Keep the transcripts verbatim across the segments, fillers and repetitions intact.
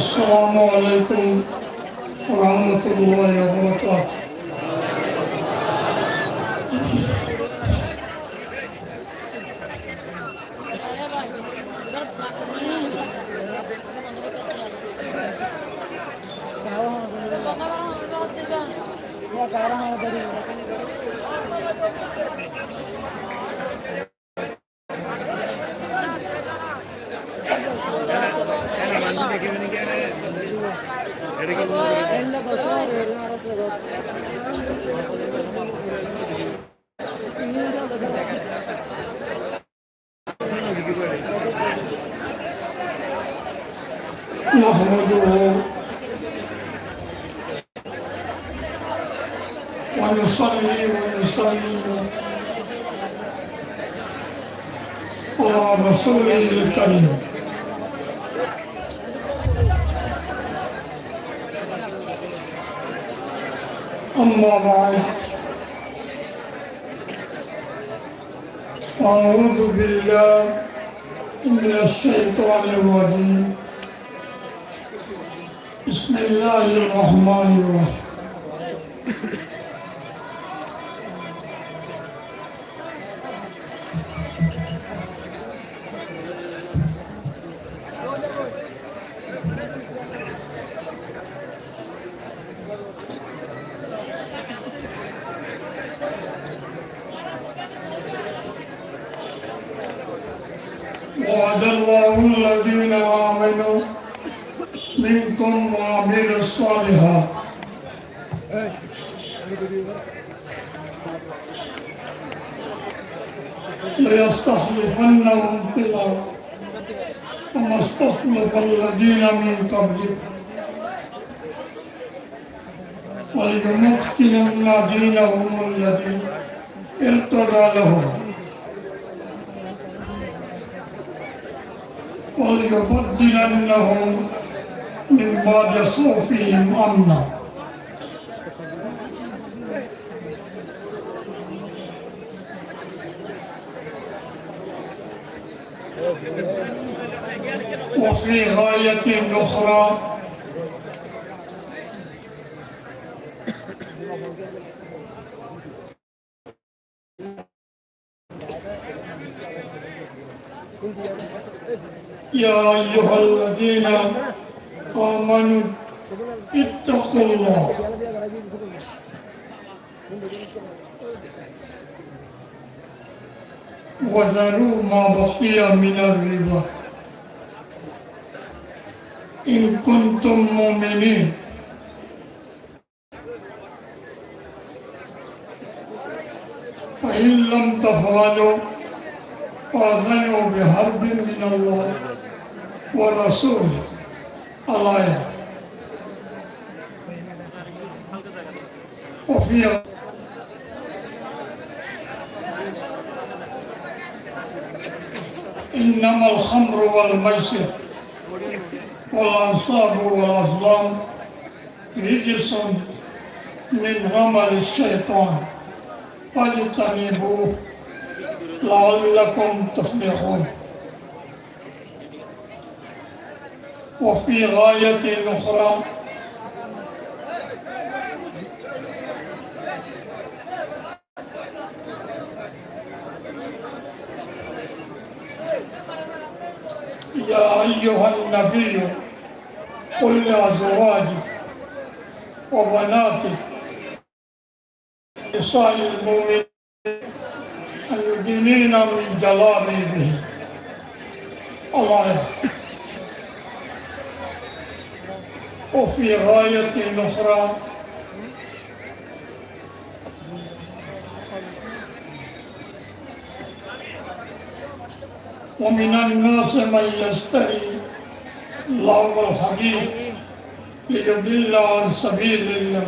السلام عليكم ورحمة الله وبركاته. نحمده ونصلي ونسلم على رسوله الكريم. أما بعد، أعوذ بالله من الشيطان الرجيم. بسم الله الرحمن الرحيم. وعد الله الذين آمنوا منكم وعملوا الصالحات ليستخلفنهم في الأرض كما استخلف الذين من قبلهم وليمكنن دينهم الذي ارتضى لهم وليبدلنهم من بعد خوفهم أمنا. وفي آية أخرى يا أيها الذين آمنوا اتقوا الله وذروا ما بقي من الربا إن كنتم مؤمنين. فإن لم تفعلوا فأذنوا بحرب من الله ورسوله. الآية. وفي إنما الخمر والميسر والأنصاب والأزلام رجس من عمل الشيطان فاجتنبوه لعلكم تفلحون. وفي رواية أخرى: يا أيها النبي قل لأزواجك وبناتك ونساء المؤمنين أن يدنين من جلابيبهن. الآية. وفي رواية أخرى: ومن الناس من يشتري لهو الحديث ليضل عن سبيل الله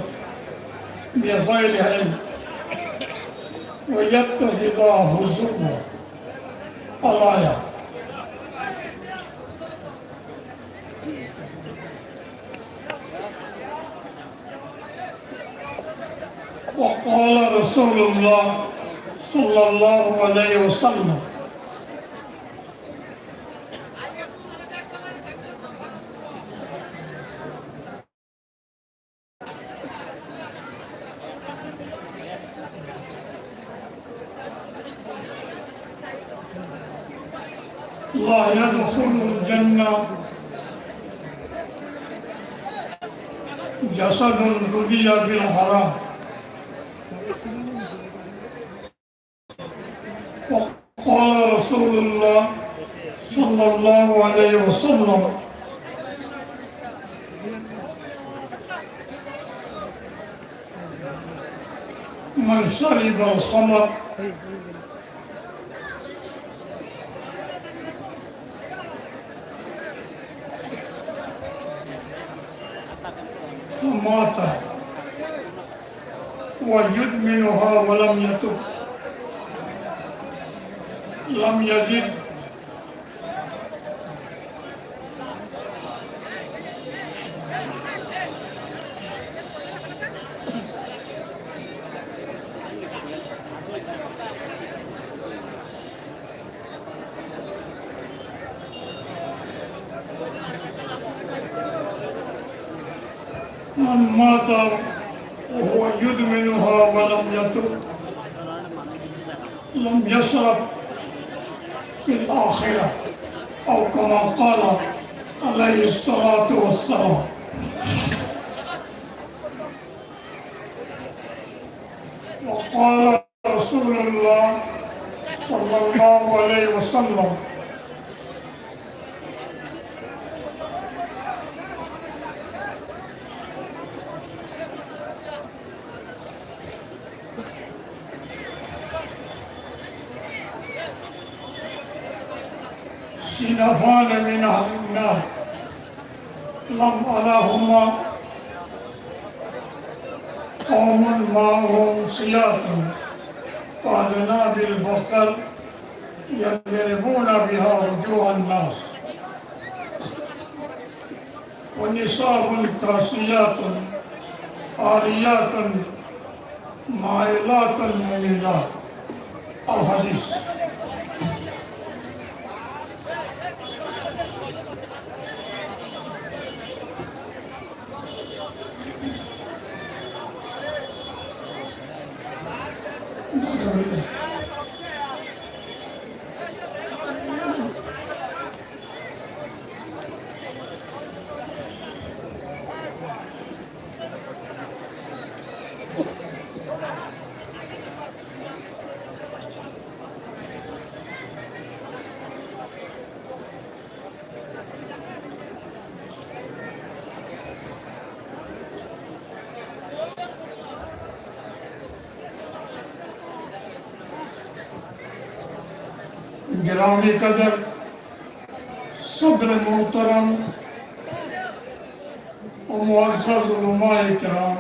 بغير علم ويتخذها هزوا. الآية. وقال رسول الله صلى الله عليه وسلم: لا يدخل الجنة جسد غذي بالحرام. وقال رسول الله صلى الله عليه وسلم: من شرب الخمر فمات وهو يدمنها ولم يتب لم يجد من مات وهو يدمنها ولم يتب لم يشرب في الآخرة، أو كما قال عليه الصلاة والسلام. وقال رسول الله صلى الله عليه وسلم: صنفان من أهل النار لم أرهما: قوم معهم سياط كأذناب البقر يضربون بها وجوه الناس، ونساء كاسيات عاريات مائلات مميلات. الحديث. گرامی قدر صدر محترم و معزز علماء کرام،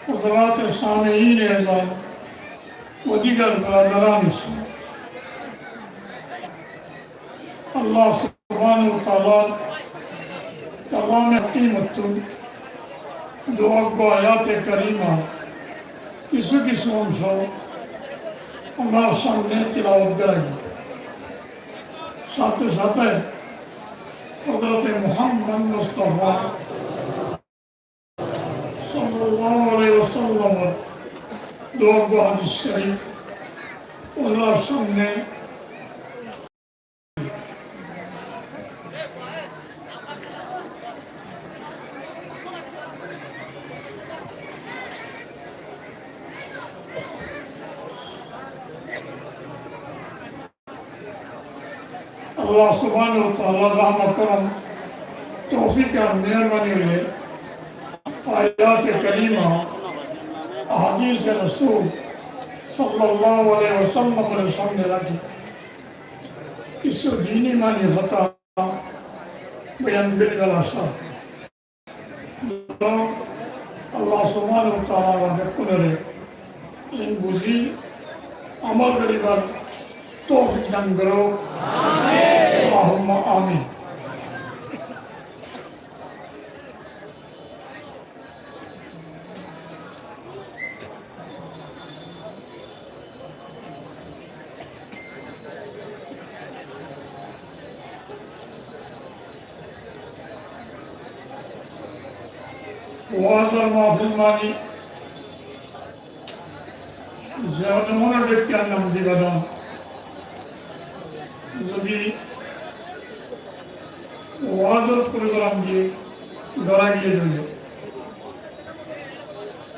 حضرات سامعین اعزاز و دیگر برادران اسلام، اللہ سبحانہ و تعالی Kalame Hakim ottú duwá gua ayate karima kissú kissú oñco onorar samne tilawot goráibo. Sáte sáte Hozrote Muhammod Mustafa sallallahu alaihi wasallamor duwá gua hadis corif onorar samne Allah subhanahu wa ta'ala rahmat, karam, tofik ar meherbani óile ayate karima, hadise Rosul sallallahu alaihi wasallamor samne rakí kissú dini mani hotá boyan goríbar acá. Allah subhanahu wa ta'ala añára bekkúnore in buzí amol goríbar tofik dan gorouk. Allahumma amin. Wazor mahfil mani ze hono monor bekkán nam diba dan. Zodi wazor program diye gorá giyé de,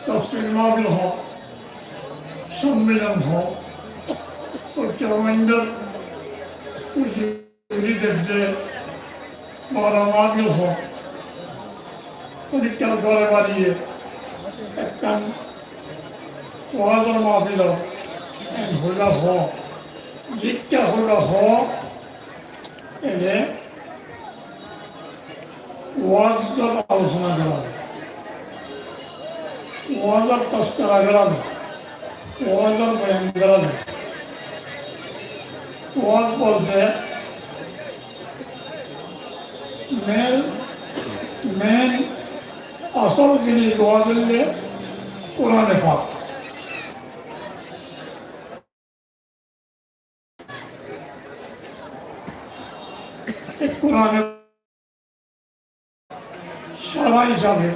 tafsir mahfil hoó, sommilon hoó, fokkir mindor uzu Eri dejje boro mahfil hoó, unikka góre bariye ekkán wazor mahfil hoó, en hoiba hoó, zikka hoiba hoó, ene wazor alosona gorá, wazor tazkira gorá, wazor boyan gorá. Waz bolte main, main asol zinis waz óilde Kurane Pak. E Kurane Sara hísabe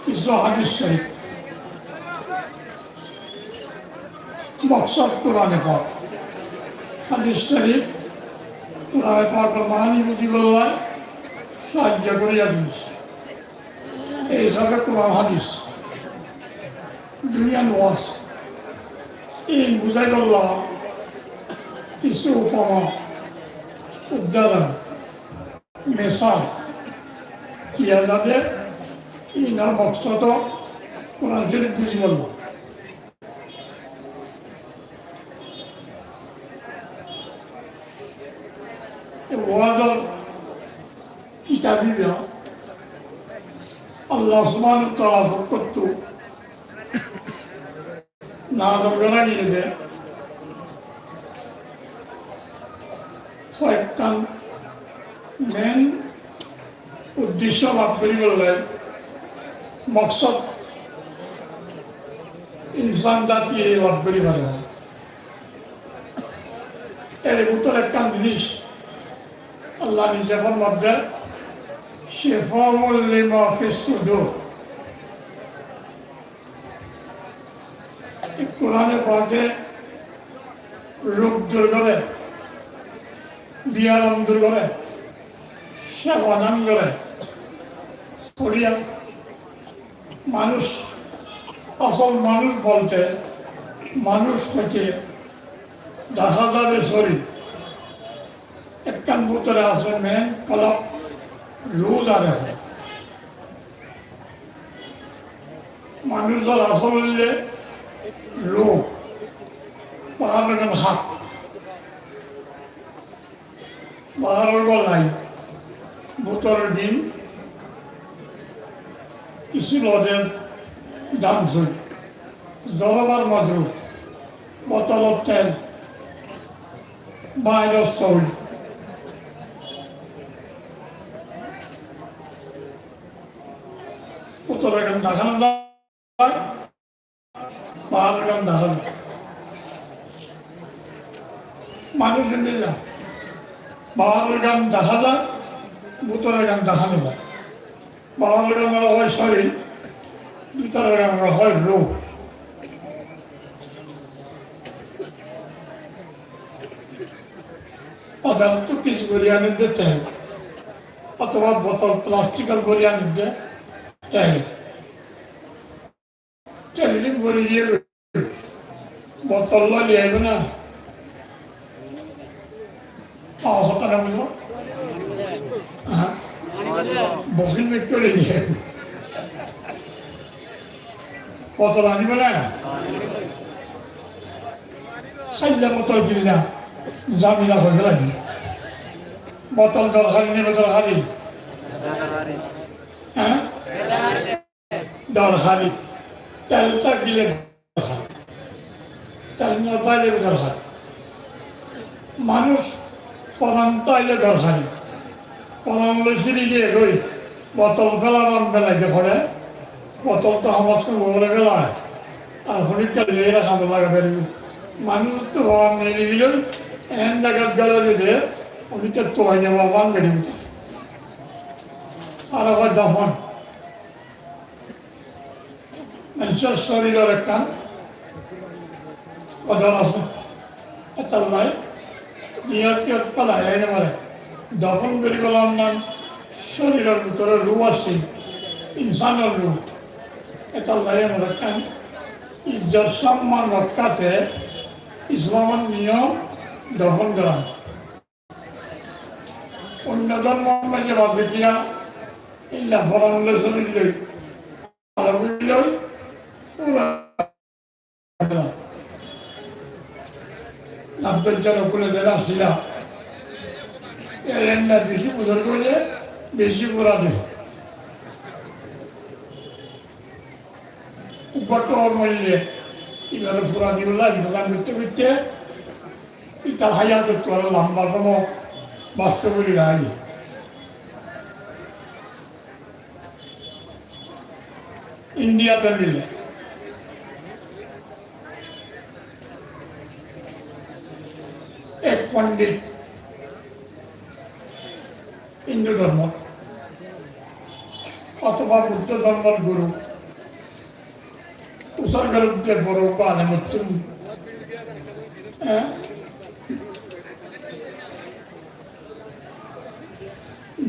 kissú hadis corif, moksod Kurane Pak, hadis corif Kurane Pakor mani buzibálla sahájjo gorí. Ei hísabe Kuran hadis duniyan waz in buzaibolla kissú upoma, udahoron, mesal diya zade, inor moksod Kuran Corif buzibálla. E wazor kitab iba Allah subhanahu wa ta'ala fokkottú nazil gorá giyé de, hoekkán main uddecco laf goríbolla, moksod insan zatiye laf gorí fare. Er bútore ekkán zinis Allah nize formadde, "Shifaun lima fis sudur." Kurane Pake rug dur gore, biyaram dur gore, shefa dan gore. Holiya manúc, asol manúc bolte manúc hoite dahá zade sorir. Ekkán bútore asé main kolb, ruh zare hoó. Manúcor asól óilde ruh, baáre gan hák, baáror gólai, bútoror gin, kissú loder dam sóil, zorobar mozruf, botolor tel, baáiror sóil. Bútoror gán dahá no za, baáror gán dahá za. Manúic endilla, baáror gán dahá za, bútoror gán dahá no za. Baáror gán ore hoó córir, bútoror gán ore hoó ruh. Ótattú kessú gorí aner de tel, otóba botol, plastikor gorí aner de tel. Tel gorí diyé, botol loi aibó na. Awas hotá no buzó? Há? Bokil mi gorí diyé. Botol anibó na? Háilla botol killa, zamela hoilé lage. Botol dorhari né bedorhari? Há? Dorhari. Tel tákile dorhari. Tel no tákile bedorhari. Manúic foran tákile dorhari. Foran loi siri giyé goi, botol felaban belai de fore, botol to hom se hom górot felai, ar honikka loi rakha no lage beri. Manúic to foran nei gilé, en zagat gele de, honikka to aine baban beri. Ar abar dofon. Manúcor córiror ekkán kodor asé. Etolla diyot kiyot félai no fare. Dofon goríbolla córiror bútore ruh asé, insánor ruh. Etolla ekkán izzot somman rokkáte Islamor niyom dofon gorá. Oinno dórmor maze bade kiya, illa foran loi córir loi, alok loi, fura. Laf dóijja no kule de laf sila. Eren na beci buzurg óile, beci fura de. Uggwá tor moille, ibare fura dibolla intezam goitte goitte, itar hayator tu aró lamba somoy bacce buli raige. Indiyat mile ek pondit Hindu dórmot otóba Buddho dórmor guru, usar gorot de boro alem ottún, eh,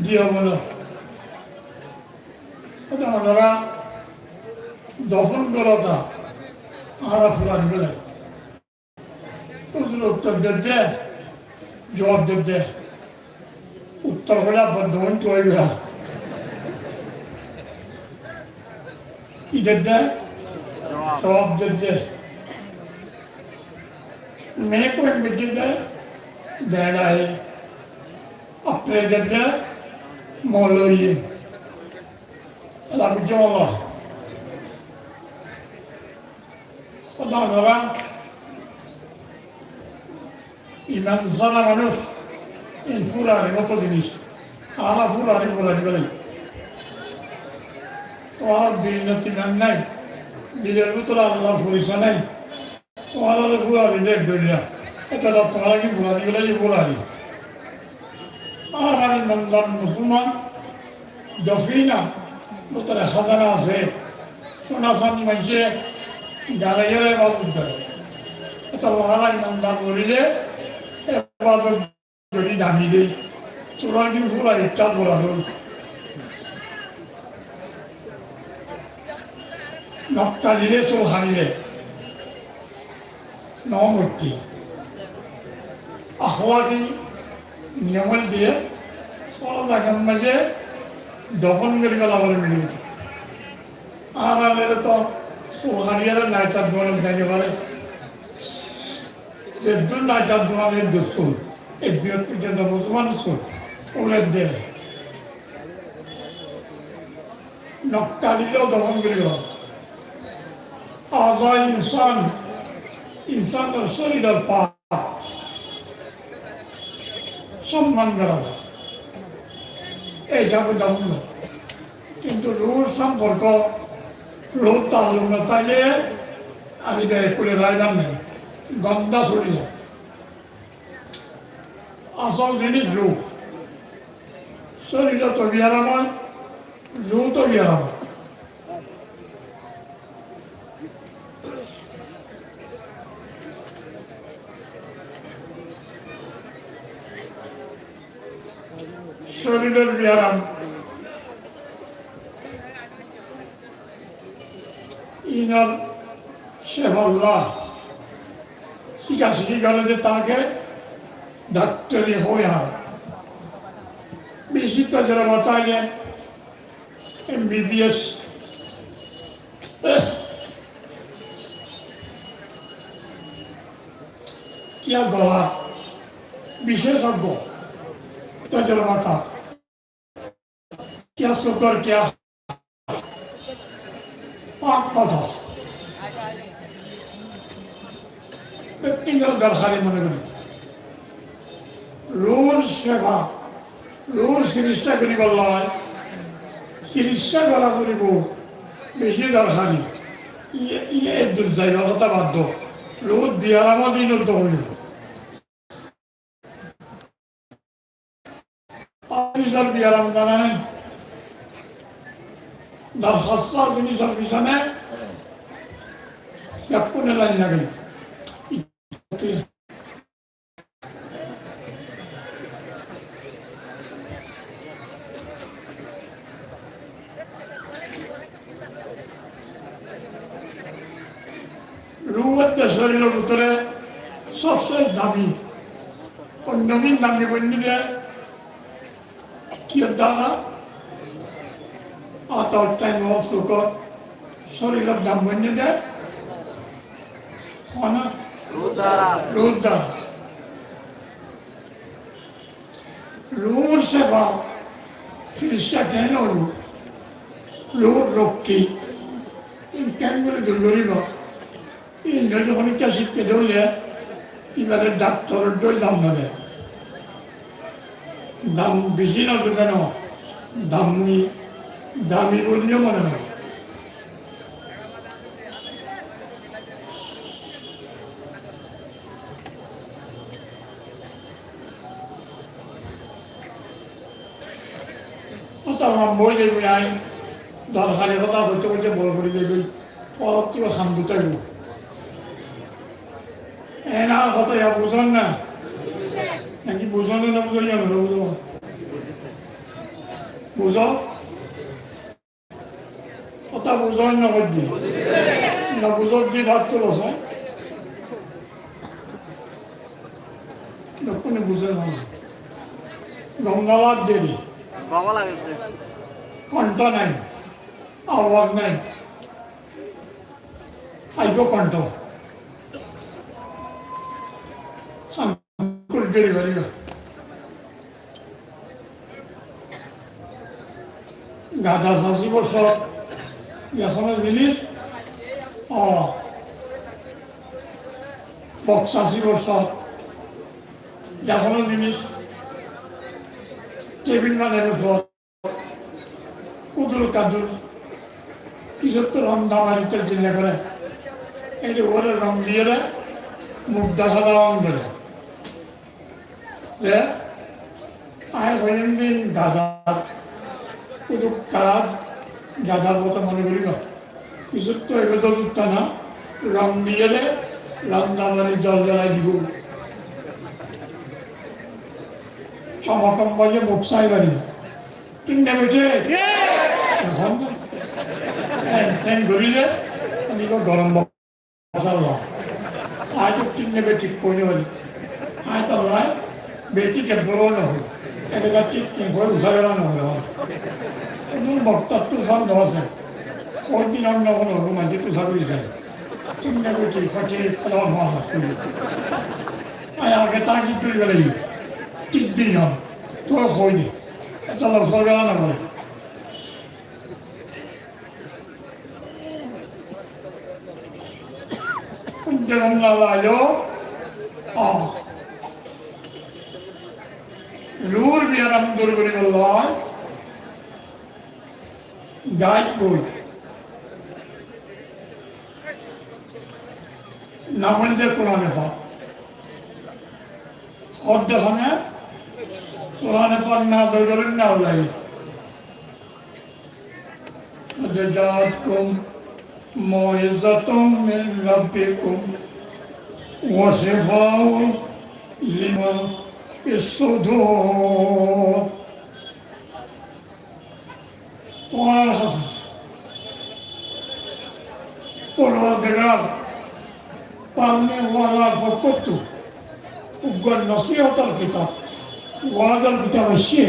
diya bolo. Óta onora dofon goró ta, añára furani bele. Huzur uttor dedde, juwab dedde. Uttor hoile abar duwon tuwaiba. Ki dedde? Juwab dedde. Meye koin bedde de, delaye. Apre dedde, moloye. Ela bujjo Allah. Óta onora iman sára manúic, in furari moto jinis. Añára furari, furari beli. Tuáñrar dilot iman nai, dilor bútore Allar forisoy nai. Tuáñrare furari de dóilla. Etolla tuáñra ki furari beli, furari. Añára imandar musolman, Dofina, bútore házana asé, sona sani maincé ganaiyóre ebadot goré. Etolla añára imandar goríle ebadot gorí dami dé. Tuáñra ki fura itta fura dóu. Nok kalile, sul hanile. No mutti. Ahlaki niyom óilde, sóra zagar maze dofon gori fela fore mili mutti. Añárar ere to sul hariyore nai tar duare zai no fare. Zeddúr nai tar duare eddúr sul. Eddúr foijjonto musolman sul. Uler de. Nok kalile dofon gori fela. Aza insan, insanor córiror pak. Somman gora. Ei hísabe dofon gora. Kintu ruhur somporko, ruhur taalluk no táile ami bek kuri raiktam né, gonda córilottú. Asól zinis ruh. Córilottú biyaram ói, ruhttú biyaram ói. Córilor biyaram, inor cefalla cíkacíki goré de táke, daktori hoiya. Beci tojroba táile, M B B S, kiyá gola, bicecoggo, tojrobakar, kiyá cukor, kiyá pak, pak asé. Bekkúnor dorhari mone gorí. Ruhur sefa, ruhur sikissá goríbolla, sikissá gora foribo, beci dorhari. Iye, iye eddur zaibar hotá bad do. Ruhur biyaram ó din ot hoibo. Ar nizor biyaram zana nai. Dorhastor nizor pisone bekkúne lain lagé. Ruh óilde córilor bútore sobse dami. Oinno bin dami boinné de kiyór dara? Ator, théngor, sukor, córilor dami boinné de. Hone? Ruhor dara. Ruhor dara. Ruhur sefa, sikissá ken óibo? Ruhur rokki, in ken gorí dur goríbo? In gorí zehón ikká cíkte dóille, ibáre daktoror dóil dam no de. Dam beci no de keno, dami, dami buli yó mone no. Hotá lamba ói zaiboi, añí dorhari hotá hoite hoite boro gori zaiboi, fore kiba ham di táibo. Ena hotá ya buzón na? Naki buzón na, buzón na, buzón? Buzó? Hotá buzón na hoiddí? Na buzó dí bát tulo sai. Bekkúne buzó na. Gom no lagedde. Gom lagedde. Konthó nai. Awaz nai. Aibo konthó. San kul geri bariba. Gada sasibor sót, ze hono zinis, o, bok sasibor sót, ze hono zinis, tebil banaibor sót, kudur kadur, kisóttu ronda mari tel zilla gore, ete uore rong diyore, muk dasa dawan gore. Ze, añí hoiyum din gadar, kudu karar, gadar motó mone gorí no. Kisóttu ebe dór uttá na, rong diyele, rong damani jol jolai dibo. Comokom boile muk sai bari. Thík ne bethík? Ehón, en, en goríle, ani ko gorom Mashallah. Añí to thík ne bethík hoi no fari. Añí to Allah bethík ekbaró no hoi. Ekbar thík ken hoi, usá gela no hoi. Emon boktar to sonde asé. Hoi din ar no hono hono manúic to usá gori sai. Thík ne bethík, hoi thík, Allah Allah. Añí age target gori félaiyi. Thík din hoi. Toi hoi de. Ekbar usá gela no hoi. Ruhur biyaram dur goribolla, Gaid boi. Nam óilde Kurane Pak. Hoddé hone Kurane Pak na dóri na ulai. قد جاءتكم موعظة من ربكم وشفاء لما في الصدور. Kuran asé. Porwardigare palé wazar fokkóttu uggwá nosíhotor kitab, wazar kitab aiccé.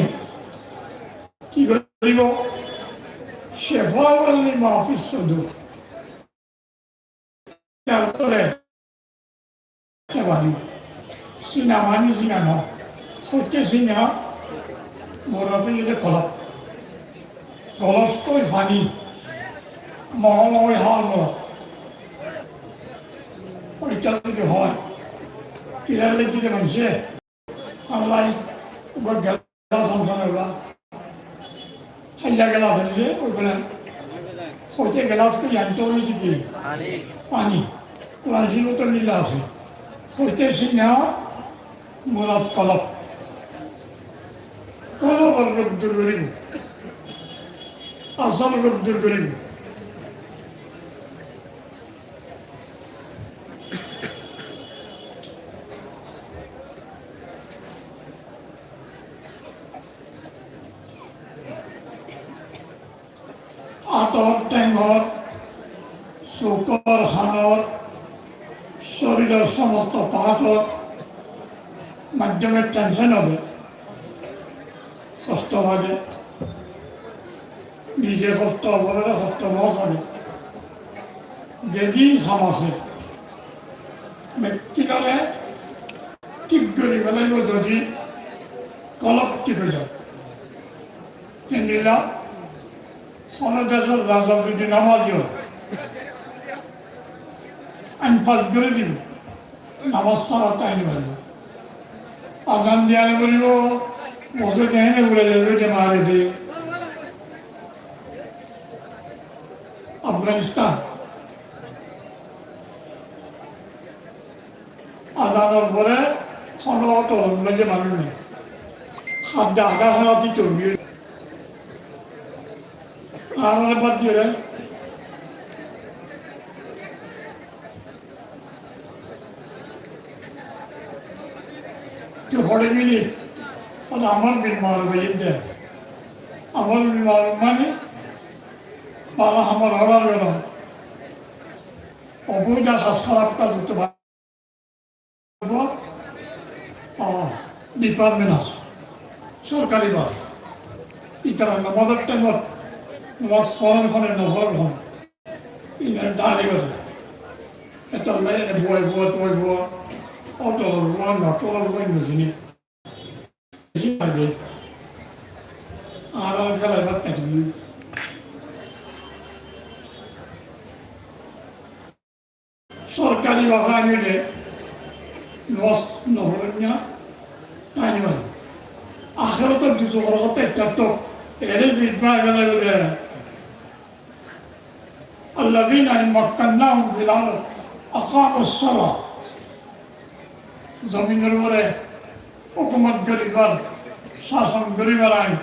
Ki goríbo? شفاء لما في الصدور. Tarfore sina mani sina no. Hoite sina, murad óilde kolb. Kolb óilde fani. Mohol óilde hol murad. Óita zodi hoi, tilar lagi de manúce Allah uggwá gelas aní, aní. Háilla gelas aníle, óikhane hoite gelas ki aníto óile ki? Fani. Fani. Kuran Córif ot lekí asé. Hoite sina murad kolb. Kolbor rog dur goríbo. Asól rog dur goríbo. Átor, théngor, sukor, hanor, córiror somosto partor maiddome tension óiye, hosto lage, nize hosto, oforore hosto no lage. Zedún ham asé, mekkinore thík gorí felaibo zodi kolb thík ói zai. Endilla hono decor raza zodi nomazi ói, añí fas gorí dibo, nomaz sára táki no faribo. Azan diya no foribo, mosjid ene uçai zaibo de mare de. Afganistan. Azanor fore hono oto loi manúic nai. Hadde adá hara dito óiye. Ar mane bad diye re. Tui hore geli, hore Ammar bin Maruf aiyé de. Ammar bin Maruf mane, bála ham order goré. Oboida ham háraf ham goitto fare. Ah, department asé, sorkari bála. Ítara nomazor thaimot nomaz foron hone no foron hone, ítara dahli goré. Etolla ene bua bua, bua bua, oto bua, no oto bua, no zani. Ar ar felai bad thakibo. Sorkari bábe añáre nomaz no foráiya, tai no. Ahérator duzokor hotá ekká to, ere bidba gela gela. الذين إن مكناهم في الأرض أقاموا الصلاة. Zominor uore hókumot goribar, cáson goribar añí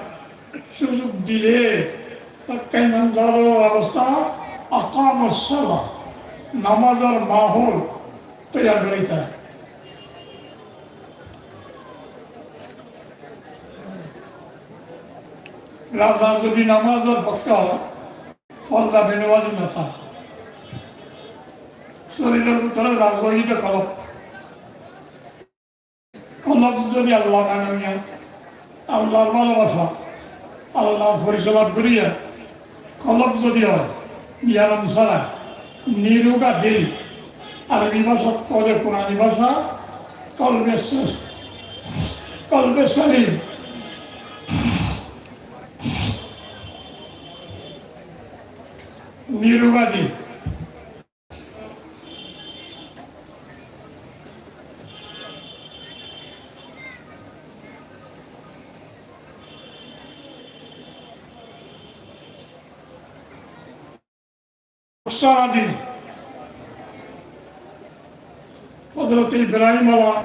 suzuk dile, Pakka imandaror obosta, أقاموا الصلاة, nomazor mahol toiyar gorí dita. Raza zodi nomazor pakka forda benomazi no táke, córiror bútore raza óiye de kolb. Kolb zodi Allah mane óiya, Allahr bálobasa, Allahr forisoy lab goríya, kolb zodi ói, biyaram sára, niruga dil, Arobi bácat hoó de, Kurani báca, kolbe sa-, kolbe salim, niruga dil. Ruksára din, Hozrot Ibrahim ala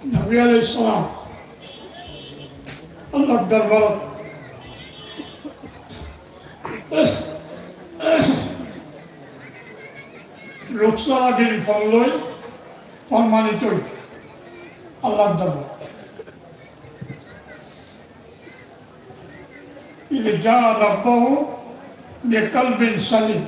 nobi aláihis salam Allar dorbarot ruksára din folloi, formanit ói Allar dorbarot. إذ جاء ربه بقلب سليم.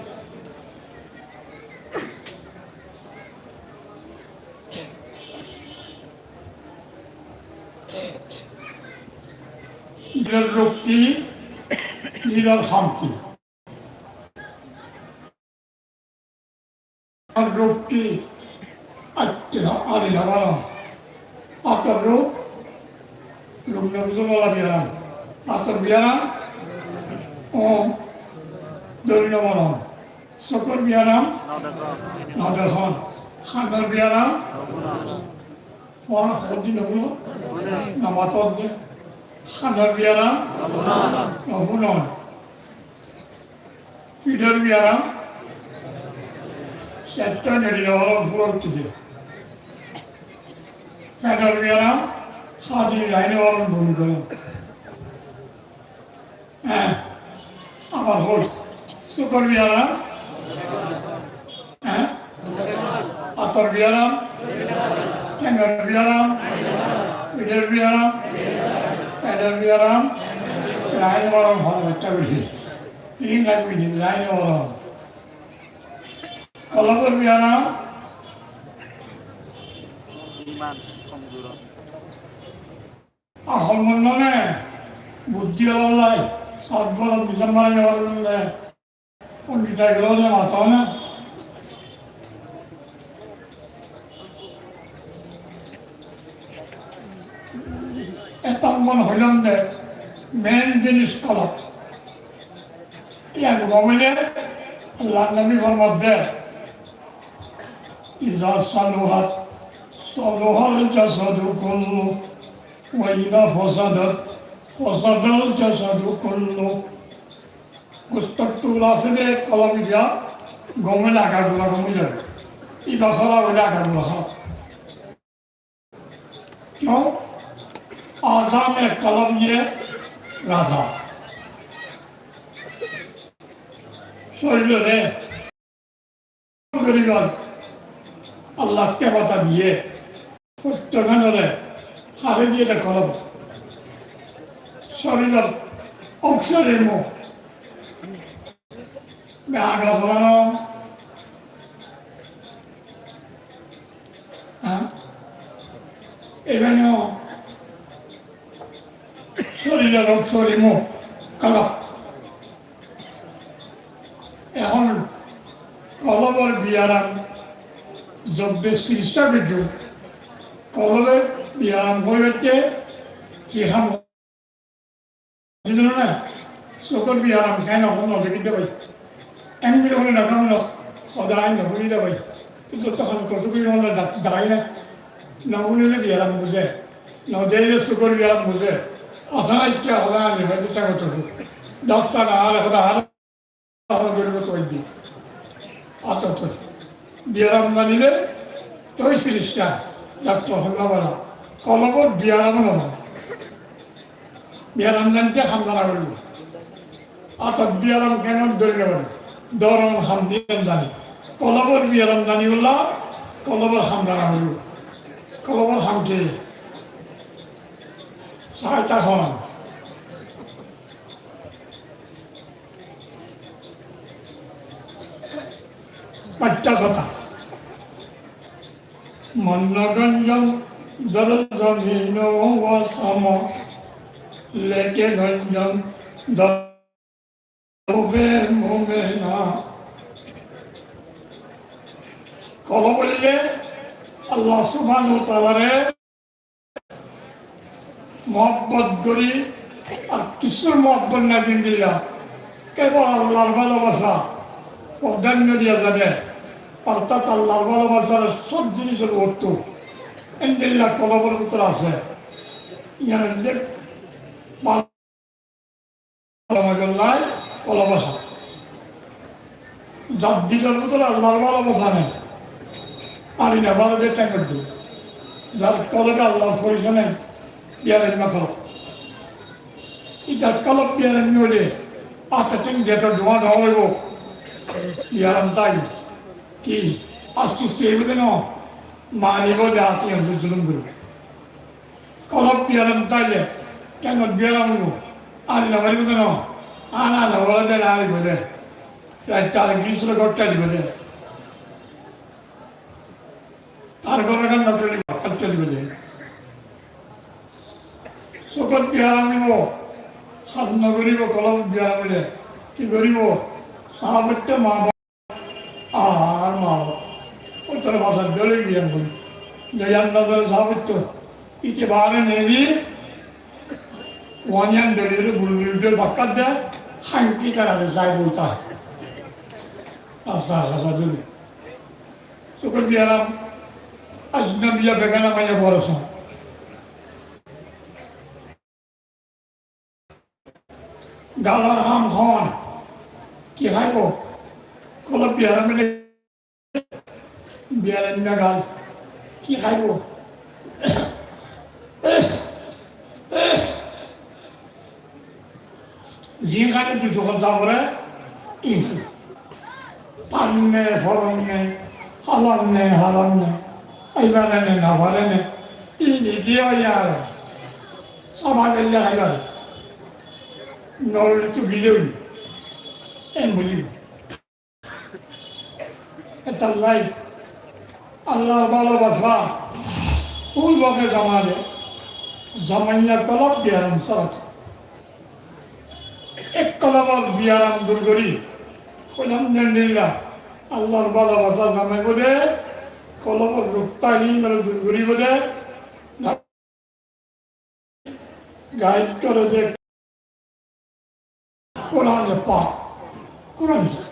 Dilor ruk ki, dilor ham ki. Ar ruk ki? Atte, ari labaram. Ator ruk, ruk no buzó, bala biyaram. Ator biyaram, o, dóri no baram. Sukor biyaram, no dekón. Hanor biyaram, o, hodi no buno, no maton de. Hanor biyaram, no buno. Fidor biyaram, settan eri no baram, furo uttije. Fedor biyaram, hadi laine baram, bumi goron. Há, abar hoi. Sukor biyaram, há, ator biyaram, tengor biyaram, fidor biyaram, fedor biyaram, laine baram, hoi, etta buli. Tin lagbi ni, laine baram. Kolbor biyaram. Iman komzur. Akol mon nai, buddí ólai, sat boro nizam mari no faron de, pondit ókkole de maton na. Etó mon hoilam de, main jinis kolb. Yián gom óile Allar nobi formar de, إذا صلحت صلح الجسد كله وإذا فسدت فسد الجسد كله. Gustor tul asé de kolb, iba gom óile aga gura gom ói zaibo, iba hóraf óile aga gura hóraf. Kiyá? Azam e kolb ye raza. Córilore goribar Allah te bata diye, fottek ganore hare diye de kolb. Córilor ongsor emo. Be aga forano. Há? Ebane córilor ongsor emo kolb. Ehón kolbor biyaram zobde sikitsa goijjó, kolbor biyaram goibatte ki ham? Buzó na? Sukor biyaram kene hon no dekí de bái. Em bile hone na kam no, hoda ain no buli de bái. Kintu tohón to sukor biyaram da-, dai na. No buli le biyaram buzé. No deile sukor biyaram buzé. Asán aikke hoda ain no bái, to sukor. Daktar ar hoda ar. Añára goribo to óiye. Añára to biyaram zanile toi sikitsa, daktor holla bála. Kolbor biyaram no zane. Biyaram zante ham zana foribo. Añára biyaram kene dóri no fari? Dóron ham diyan zani. Kolbor biyaram zani bolla, kolbor ham zana foribo. Kolbor ham ki? Saita hon. Fañstta hotá. Mon gonjon dor zomin o asmon, leke gonjon dor be mumina. Kolb óilde Allah subhanahu wa ta'ala re muhabbot gorí, ar kissúr muhabbot nai endilla. Kebol Allar bálobasa prodhanno diya zade, ortát Allar bálobasar sob jinisor uottú. Endilla kolbor bútore asé. Yián óilde bála kolbor ham. Zar dilor bútore Allar bálabasa nai, ar ine bála de tengor dui. Zar kolobe Allar forisoi nai, biyaraimma kolob. Itar kolob biyaraimma óile, ate teng zeto duwa no óibo, biyaram tai. Ki, aste aste óibo de no, manibo de ate, zulum goribo. Kolob biyaram táile, kenor biyaram óibo? Ar no faribó keno? Ar no faribó de, ar óibo de. Rait tar gírisor gór tálibo de. Tar gór ekan no tálibo, gór tálibo de. Sukor biyaram óibo, hám no goribo, kolob biyaram óile. Ki goribo? Sáf uiththé ma Ar ma, ótara basar dóri giyé goi. Doyan nozore saf uiththó. Ite bare neri, waniyan dóri dóri bul bul dóri bakkar de, hanki tarare sai boita. Asa, asa dóri. Sukor biyaram, ajnabiya begana maiya borosa. Galor ham hon. Ki háibo? Kolob biyaram óile, biyaram na gal. Ki háibo? Zin háile dui sokot za fore, in. Fanne, foronne, halanne, haranne, aibane ne, nafare ne, ini diyo yar. Saba gelle haibar. Nol tu biloi. En buli. Etallai. Allar bálabasa. Ul bake zamane. Zamanya kolob biyaram sarat. Ek kolobor biyaram dur gori, Alhamdulillah, Allar bálabasa zamaibo de, kolobor rukta in dur goribo de, gaid gore de, Kurane Pak, Kuran Cerife.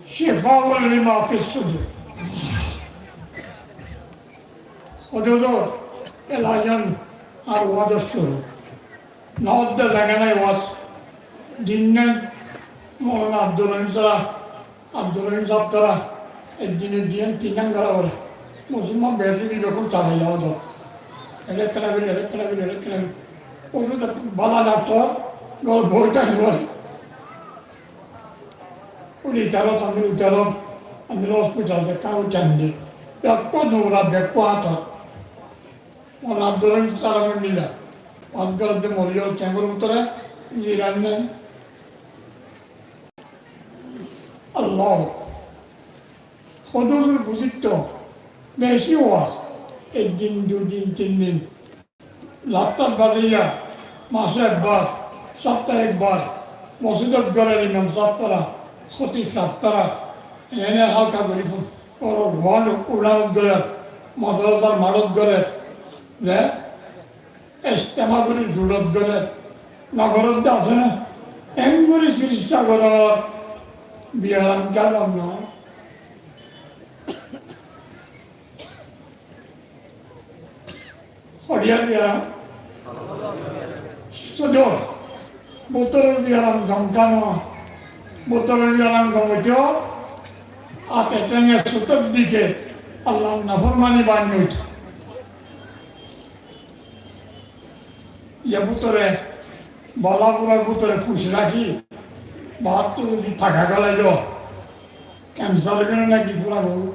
Cifaun lima fis sudur. Huzur, elayan ar waz curu. Nawabda zaga nai waz. Dinne Moulana Abdur Rahim sara, Abdur Rahim sahab tara, ek din ek din tin din gala bole. Musolman beci din bekkún chalai yado. Ere ekkena bili, ere ekkena bili, ere ekkena bili. Ozu de bala daktor, gol boi tani bole. Uli taro, sami uli taro, ami hospital de kau candi. Bekkún nura, bekkún ator. Moulana Abdur Rahim sara mili. Azkar de mori giyé, kengor bútore, jiran ne. Allah. Hodúr buzitto, beci waz, ek din, dui din, tin din. Laftar bazaiya, mase ekbar, saptahe ekbar, mosjidot gorer imam sahab tara, hotib sahab tara, ene halka gori fun, oro wal ulanot gorer, madrasar maçot gorer, de, Ijtema gori zulot gole, nogorot de asé na, engori sirista gorot, biyaram galam no. Hodiya biyaram. Sodor, bútoror biyaram gom kano, bútoror biyaram gom óito, ate tenge sutor dike, Allar naformani bani óito. Iye bútore, bala furar bútore fuc raki, baáttu zodi taka galai do, kensar óibo né naki fura bou?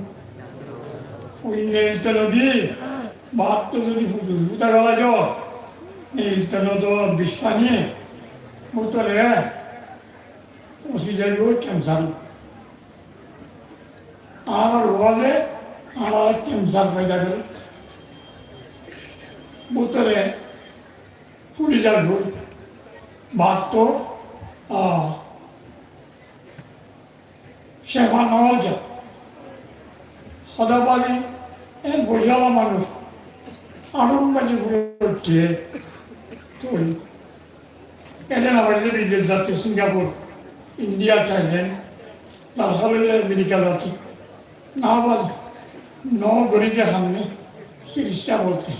Fuin ne istano di, baáttu zodi futu futa galai do, ne istano do bic fani, bútore, Usi zaibo kensar. Añárar waze añárar kensar foida gore. Bútore furi zar goi. Baáttu, ah, cefa no ói. Hoda báli, en foisala manúc. Arun maji furi uthche. Toi Ede no faille bidesh zati, Singapur, India, Thailand, Russia, America zati. No faille, no gori de ham ne, sirista bolte.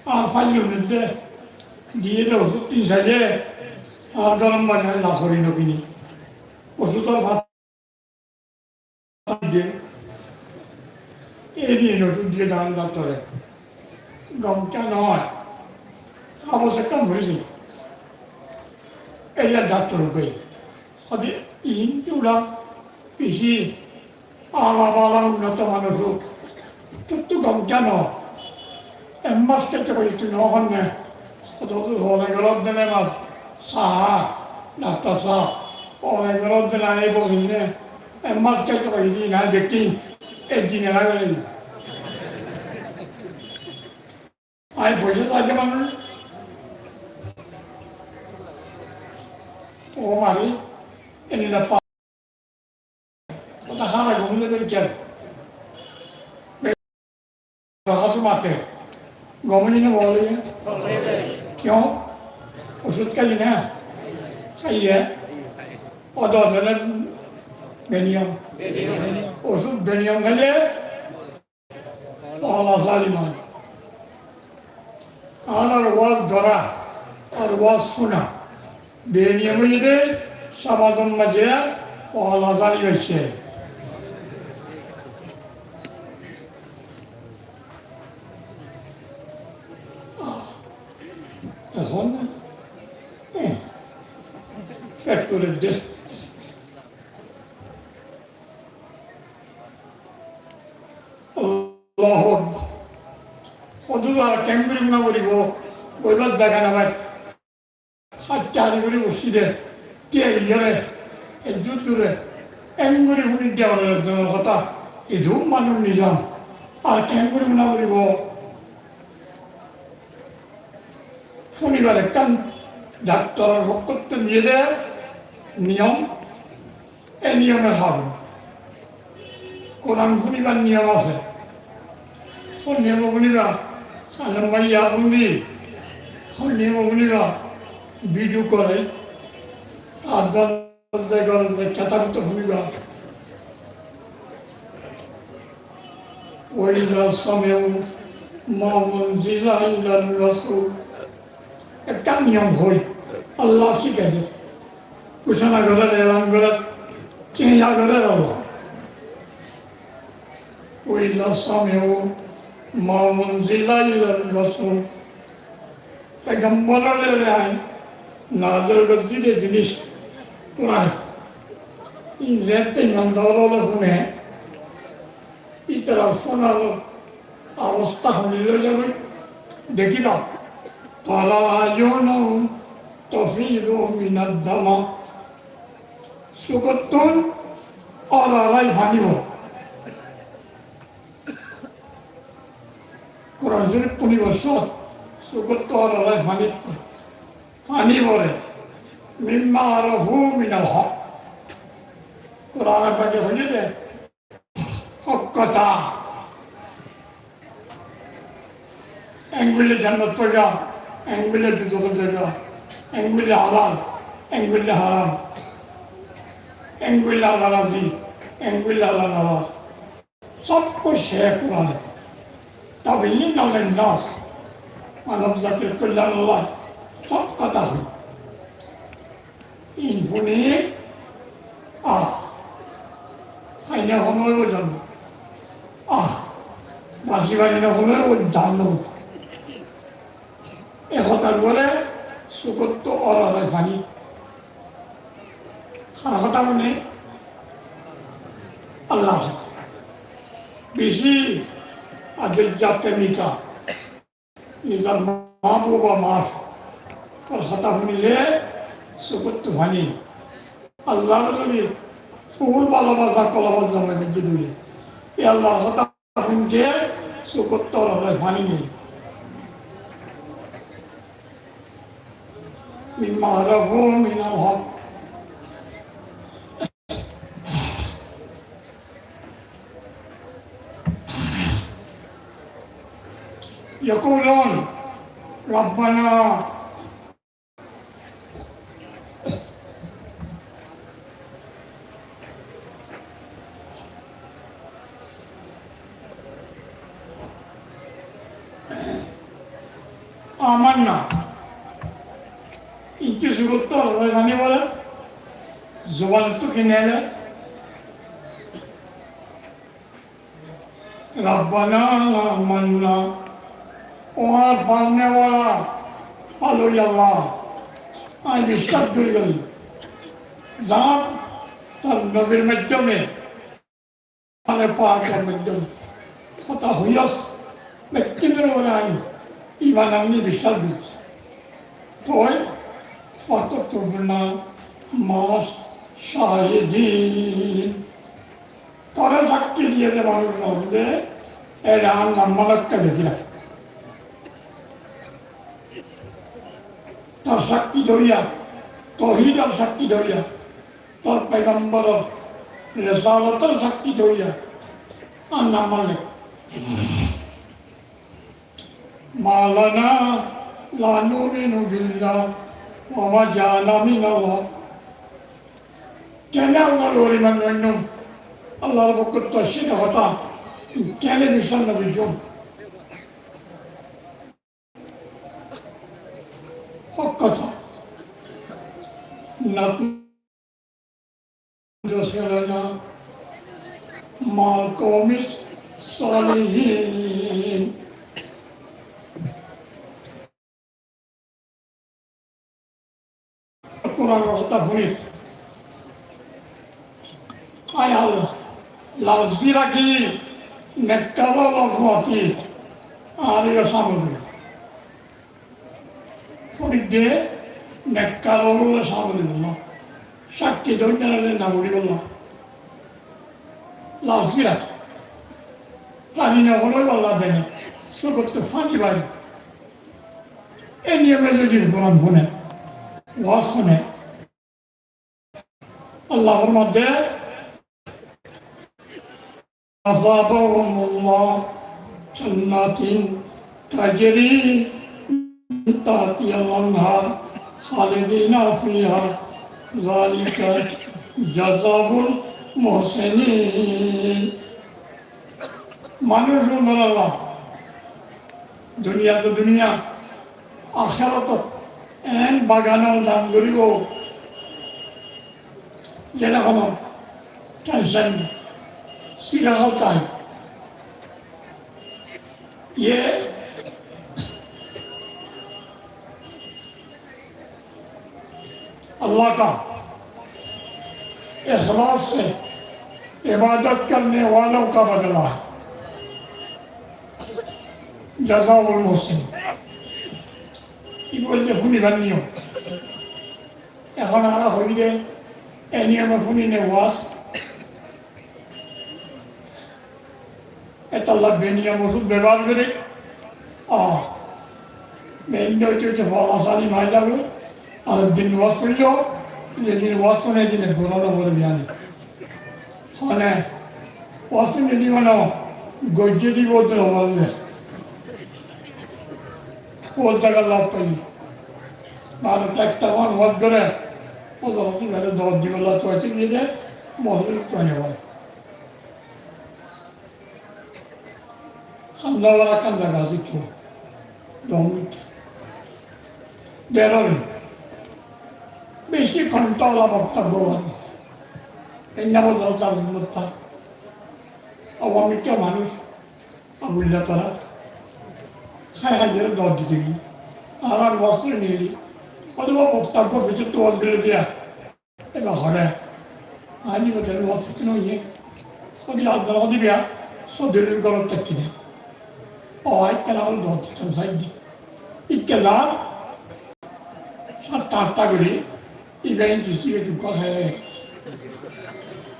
Ar faille unide, diye de osud tin saile, ar gorom bani lafori no kini. Ocúdor fata diye, e din ocúd diye dán daktore. Gom kiyá no ói? Habos ekkán forisé. Eriya daktor hoiye, hoide, iín dura beci ala bala unnoto manúic, tottú gom kiyá no? Ek mas kaitto hoiye tui no hon né? Hoto tui hole gorot dile mas sa, daktor saab, hole gorot dile aibó né? Ek mas kaitto hoiye di na dekín, ek din ela gele. Añí foicá saite manúic. Ó mari, endilla pa-, hotá hára gom óile beri kiyá? Hotá mate. Gom óile né bol óile? Kiyó? Ocúd háiye né? Háiye. Ó dóro né beniyom. Ocúd beniyom háile Ola zaliman. Añárar waz dóra, ar waz fúna. Beniyom óiye de, samazor maze ola zalim aiccé. Ehón, eh, fek gorer de. Allahu Akbar. Hoddúr ar keéngori fúna foribó, boibar zaga no fai. Hátta hári gorí bossí de, tiyari goré, e dúr dúre, eéngori fúni de onor ekzonor hotá, e dúr manúic nizam, ar keéngori fúna foribó. Fúnibar ekkán daktoror fokkóttu diye de niyom, e niyome hábon. Kuran fúnibar niyom asé. Hon niyome fúniba, Salem bái yad fúnidi. Hon niyome fúniba, bidiyo goré. Ar dor Górze górze kitab to fúniba. وإذا سمعوا ما أنزل إلى الرسول. Ekkán niyom hoi, Allah híkaiyé. Gúcona gorer, elan gorer, kiya gorer Allah. وإذا سمعوا ما أنزل إلى الرسول. Paigamborore nazil goijjí de jinis Kuran. Ín zette imandar ókkole fúne, ítarar fúnar obosta honi loi zaibo. Dekíba, ترى أعينهم تفيض من الدمع. Sukóttun orarai faní bore. Kuran Córif fúnibar sót, sukóttu orarai faní, faní bore. مما عرفوا من الحق. Kuran fake hoiyé de hók hotá. Eéngoilla jannot faiba, eéngoilla duzókot zaiba, eéngoilla halal, eéngoilla haram, eéngoilla Allah razi, eéngoilla Allah naraz. Sób kúci Kurane. تبيينا للناس. Manob zatir kollyan Allah sób hotá hoiye. Ín fúni, ah, háine hon óibo zano. Ah, basi fari na hon óibo zano. E hotár uore sukóttu orarai faní. Hár hotá fúne? Allar hotá. Beci adilla, mita. Nizor maa buf, mafor hotá fúnile sukóttu faní. Allar zodi ful bálobasa, kolobasa zomai de dóile, e Allar hotá fúnte sukóttu orarai faní nai. مما عرفوا من الحق. يقولون ربنا آمنا. Ín ki sukóttu orarai faní bore? Zuban ottu kinile, Rabbana la amanna, ó añár falnewala, faloiya Allah, añí biccác gorí félaiyi. Zar tar nobir maiddome, Kurane Pakor maiddome hotá hoiyós, bekkúnor uore añí iman aní, biccác goijjí. Toi, faktubna ma'ash shahidin. Tore sakkí diye de manúc no asé de, ere añár nam ot lekí rakó. Tor sakkí dóriya, touhidor sakkí dóriya, tor paigamboror resalotor sakkí dóriya, añár nam ot lekó. ما لنا لا نؤمن بالله وما جاءنا من الحق. Kene Allahr uore iman no ainnúm? Allahr fokkóttu aiccé de hotá, kene biccác no goijjúm? Hók hotá. نتمنى رسلنا مع القوم الصالحين. Kuranor hotá fúnir. Ai Allah, lafzi rakí, nekkalor lafzi rakí, añáre yó cámil gorí. Fúnir de nekkalor lafzi rakí, cámil gorí. Sakkí dóinna re na gorí bolla. Lafzi rakí. Faní no hoile Allah dene, sókottu faní bari. E niyome zodi Kuran fúne, waz fúne, Allah formar de, أثابهم الله جنات تجري من تحتها الأنهار خالدين فيها ذلك جزاء المحسنين. Manúc ókkolore Allah duniyat, duniyat, ahératot en bagan dan goríbo, zene hono tension nái, sirahal tái. Ye اللہ کا اخلاص سے عبادت کرنے والوں کا بدلہ ہے۔ جزاء المحسنین۔ Ibá óilde fúnibar niyom. Ehón añára hoiyí de, e niyome fúni ne waz. Etolla beniyom osud bebohar gorí, a, bein de óite óite fola sali mari zaibo, arek din waz fúnile, ze din waz fúne din gurá no foribo biyani. Hone, waz fúnile mane, goijjé dibo de no foribo. Ó zaga lab faile. Mane ekta man waz gore, ó zaga tui mane dot dibolla tui aisé de, mosjid tui ne boi. Kanda bara kanda gazi tui. Domit. Derori. Beci kontola bokta gowan. Enna bozal tar bokta. Awam ikka manúc. Abulla tara. Sai sai dot dite gi. Añára waz nili. Óde bokta go fice tui waz gore diya. Eba hore, añí botore waz fúni no iye. Óde añára óde biya, soduror górot táki de. Ó, añí kena óde dot ditam saidde. Ikka zar, satta atta gori, iba inti sibe tu kotha re.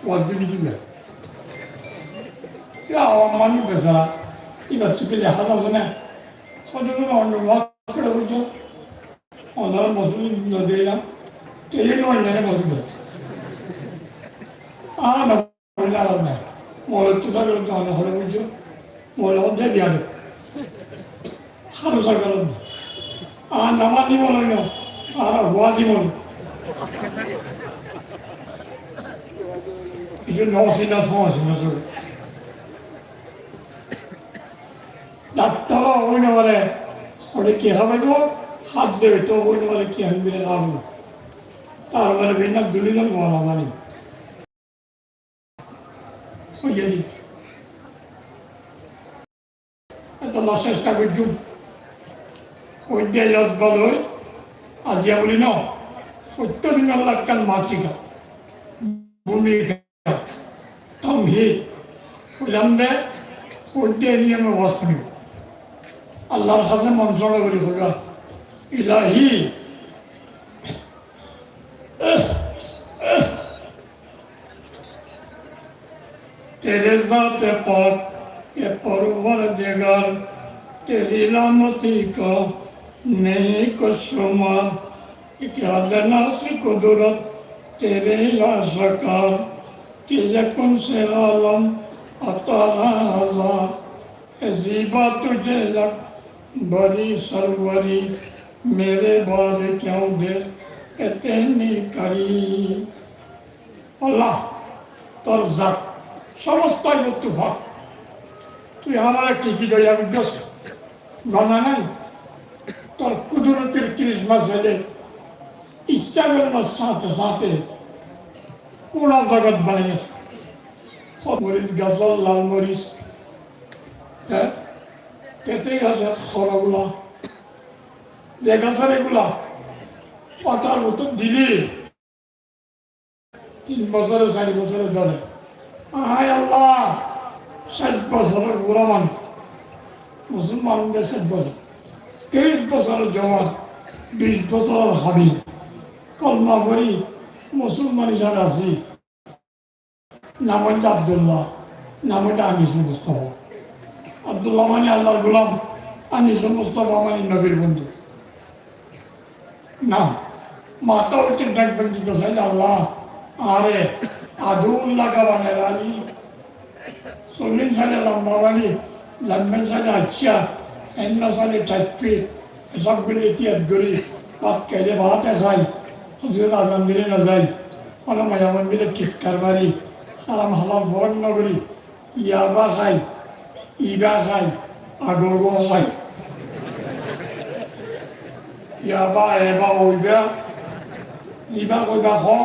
Waz fúni diba. Ya, awam manúc besara, iba tu kile hana zane. Soduror górot waz fúni bujo. Onora mosjid no dilam, tele no añáre mosjid. Añára no, añára no. Moulovi tu sabe, añára no hore bujo. Moulovi de diya de. Haru sabe no. Añára namazi moulovi no. Añára wazi moulovi. Kissú no sina, no sina, no sina. Daktor ói no fare, óre ki hábaibo, hát de óito ói no fare, ki hábaibo, hábaibo. Tarfore beinna dulilor muamala mani. Ói giyé. Eto Allah cesta goijjum. Hoidde yasbal hoi, aziya buli no. Fottí din Allah ekkan matika. Bhumika. Tamhid. Hoilam de, hoidde niyome waz funibo. Allah'r hañse mon sóra gori hoiba. Ilahi, تیرے ذات پاک اے پروردگار، تیری رحمتوں کا نہیں کچھ شمار، کیا دانست قدرت تیرے آشکار، کہ یہ کون سے عالم عطا ہزار، اے زیبا تجھے یک باری سروری، میرے بار کیوں دے اتنی کری۔ Allah, tor zat somosto aibor tufan. Tui amare ki ki doiya gojjós, gona nai. Tor kudurotir kirisma saile, icca goronor sáñte sáñte pura zogot banaiyós. Moric gasór lal moric, há, tete gasór hórogula, ze gasór egula, fatar bútore dile, tin bosóre, sair bosóre dóre. Ahay Allah, cáit bosóror bura manúc. Musolman de cáit bosór. Tiríc bosóror juwan, bic bosóror hábil. Kolma fori musolman hísabe así. Nam óilde Abdullah, nam óilde Anis Mustafa. Abdullah mani Allahr gulam, Anis Mustafa mani nobir bondú. Nam, matá uçé dhák bondú to sailé Allah, añáre aduwullah ka banai raikké. Solín sailé lamba bali, zammin sailé accá, enna sailé thait fit, e sób guli ihtiyat gorí, bát háile báte hái, hozorot azan dile no zai, hono maiyafuain dile thikkar mari, háram halal forók no gorí, yaba hái, iba hái, agor gua hái. Yaba, eba, oiba, iba hoiba ho,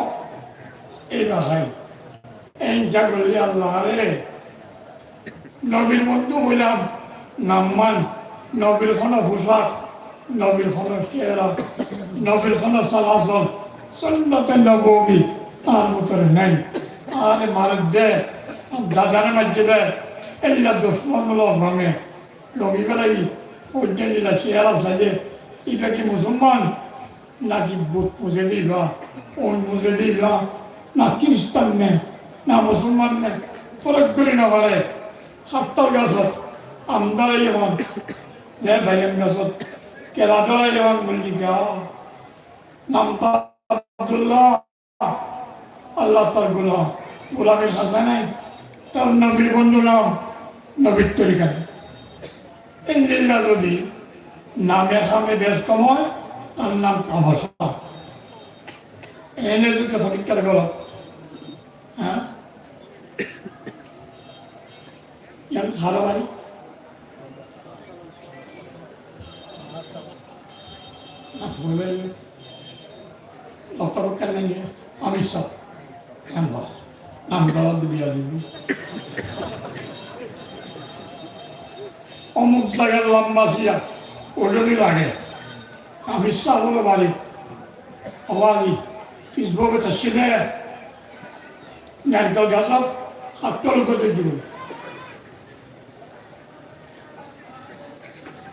eba hái. Eén goillé Allah re, nobir bondú hoilam, nam man, nobir hono fusák, nobir hono céhera, nobir hono solasol, sunnote nobowi, añár bútore nai. Añáre maredde, dadare maijjé de, eilla ducmon ólor ronge, rongi belai, foijja eilla céhera saile, iba ki musolman? Naki but fuzé de iba, oin fuzé de iba, na kiristan ne, na musolman ne, forók gorí no fare. Háttal gasót am dóraiyé fán, ze baiyam gasót kela dóraiyé fán buli ga. Nam to Abdullah, Allah tar gulam, gulamir hásé nai, tar nobir bondú no, nobir torika nai. Endilla zodi name hame bec kom ói, tar nam tamacá. Ene zodi forikkar goró, há? Iyan hára bari? Na, bole, lokkó gorí nai, Amir sáb. Nam bol, nam bol, diya dibi. Omuk zagar lamba siya, odori lage. Amir sáb ólo bari. Awazi, Facebook ot asile, narikol gasót hát tol gorí dibo.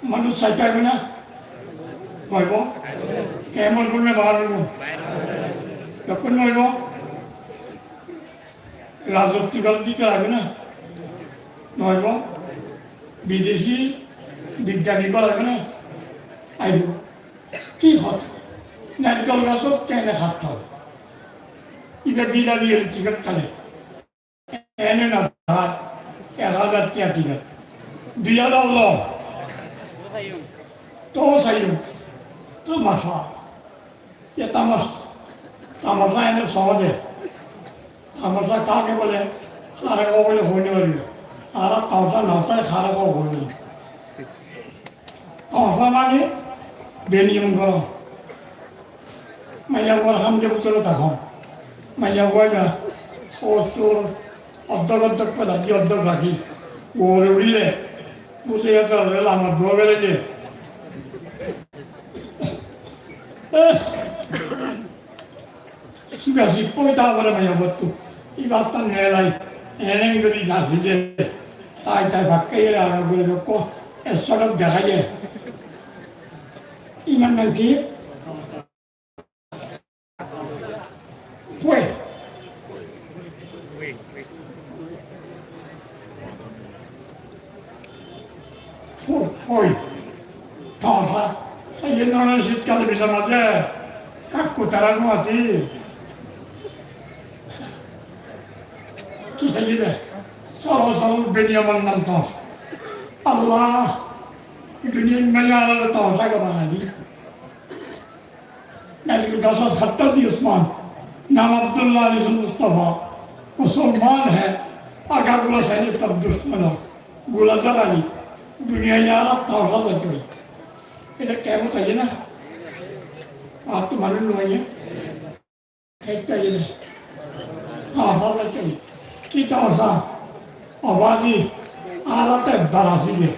Manúc saitó aibó na? Aibó. Kemon gorí bahar óibo? Bekkún aibó. Razotti gol dito aibó na? Aibó. Bideci biddani gol aibó na? Aibó. Ki hotá? Narikol gasót kene hát tol? Iba dila diye tikot kale. Ene no dahá, ek házar tiya tikot. Dui házar lo. Tou saiyum. Tamacá. Ye tamacá. Tamacá ene sóde. Tamacá kake bole? Háre hoó bole hoi no faribo. Añára tamacá no sai, háre hoó hoi no faribo. Tamacá mane beniyom goró. Maiyafuar ham de bútore táke. Maiyafuain na, óstur oddók oddók félai di, oddók rakí. Uore uçíle, buzí asé, lamar dua félai de. Siba sibá ói táke maiyafuattú. Ibá tán neelai, ene gori nasí de. Tái tái fakká iyóre aga gori bekko, ek sódok deháiye. Ibar nam ki? Fue. Fue, fue. Toóñsa. Saiyé noóne cítkare bisánaze. Kakkú tará no asé. Ki saiyé de? Sólo, sólo duniyar nam toóñsa. Allah. Duniyar maze añáre toóñsa gorí banai di. Nail Gasot Hattabi Usman, nam Abdullah Ali Mustafa, Musolman hé, Aga Gula Sainor tor dushmon, Gula Zar Ali, duniyai añára toóñsa zaito. Ita kemon zaito na? Ar to manúc no óiye. Ita zaito. Toóñsa zaito. Ki toóñsa? Ó bazi, añára to ekbar asíl de.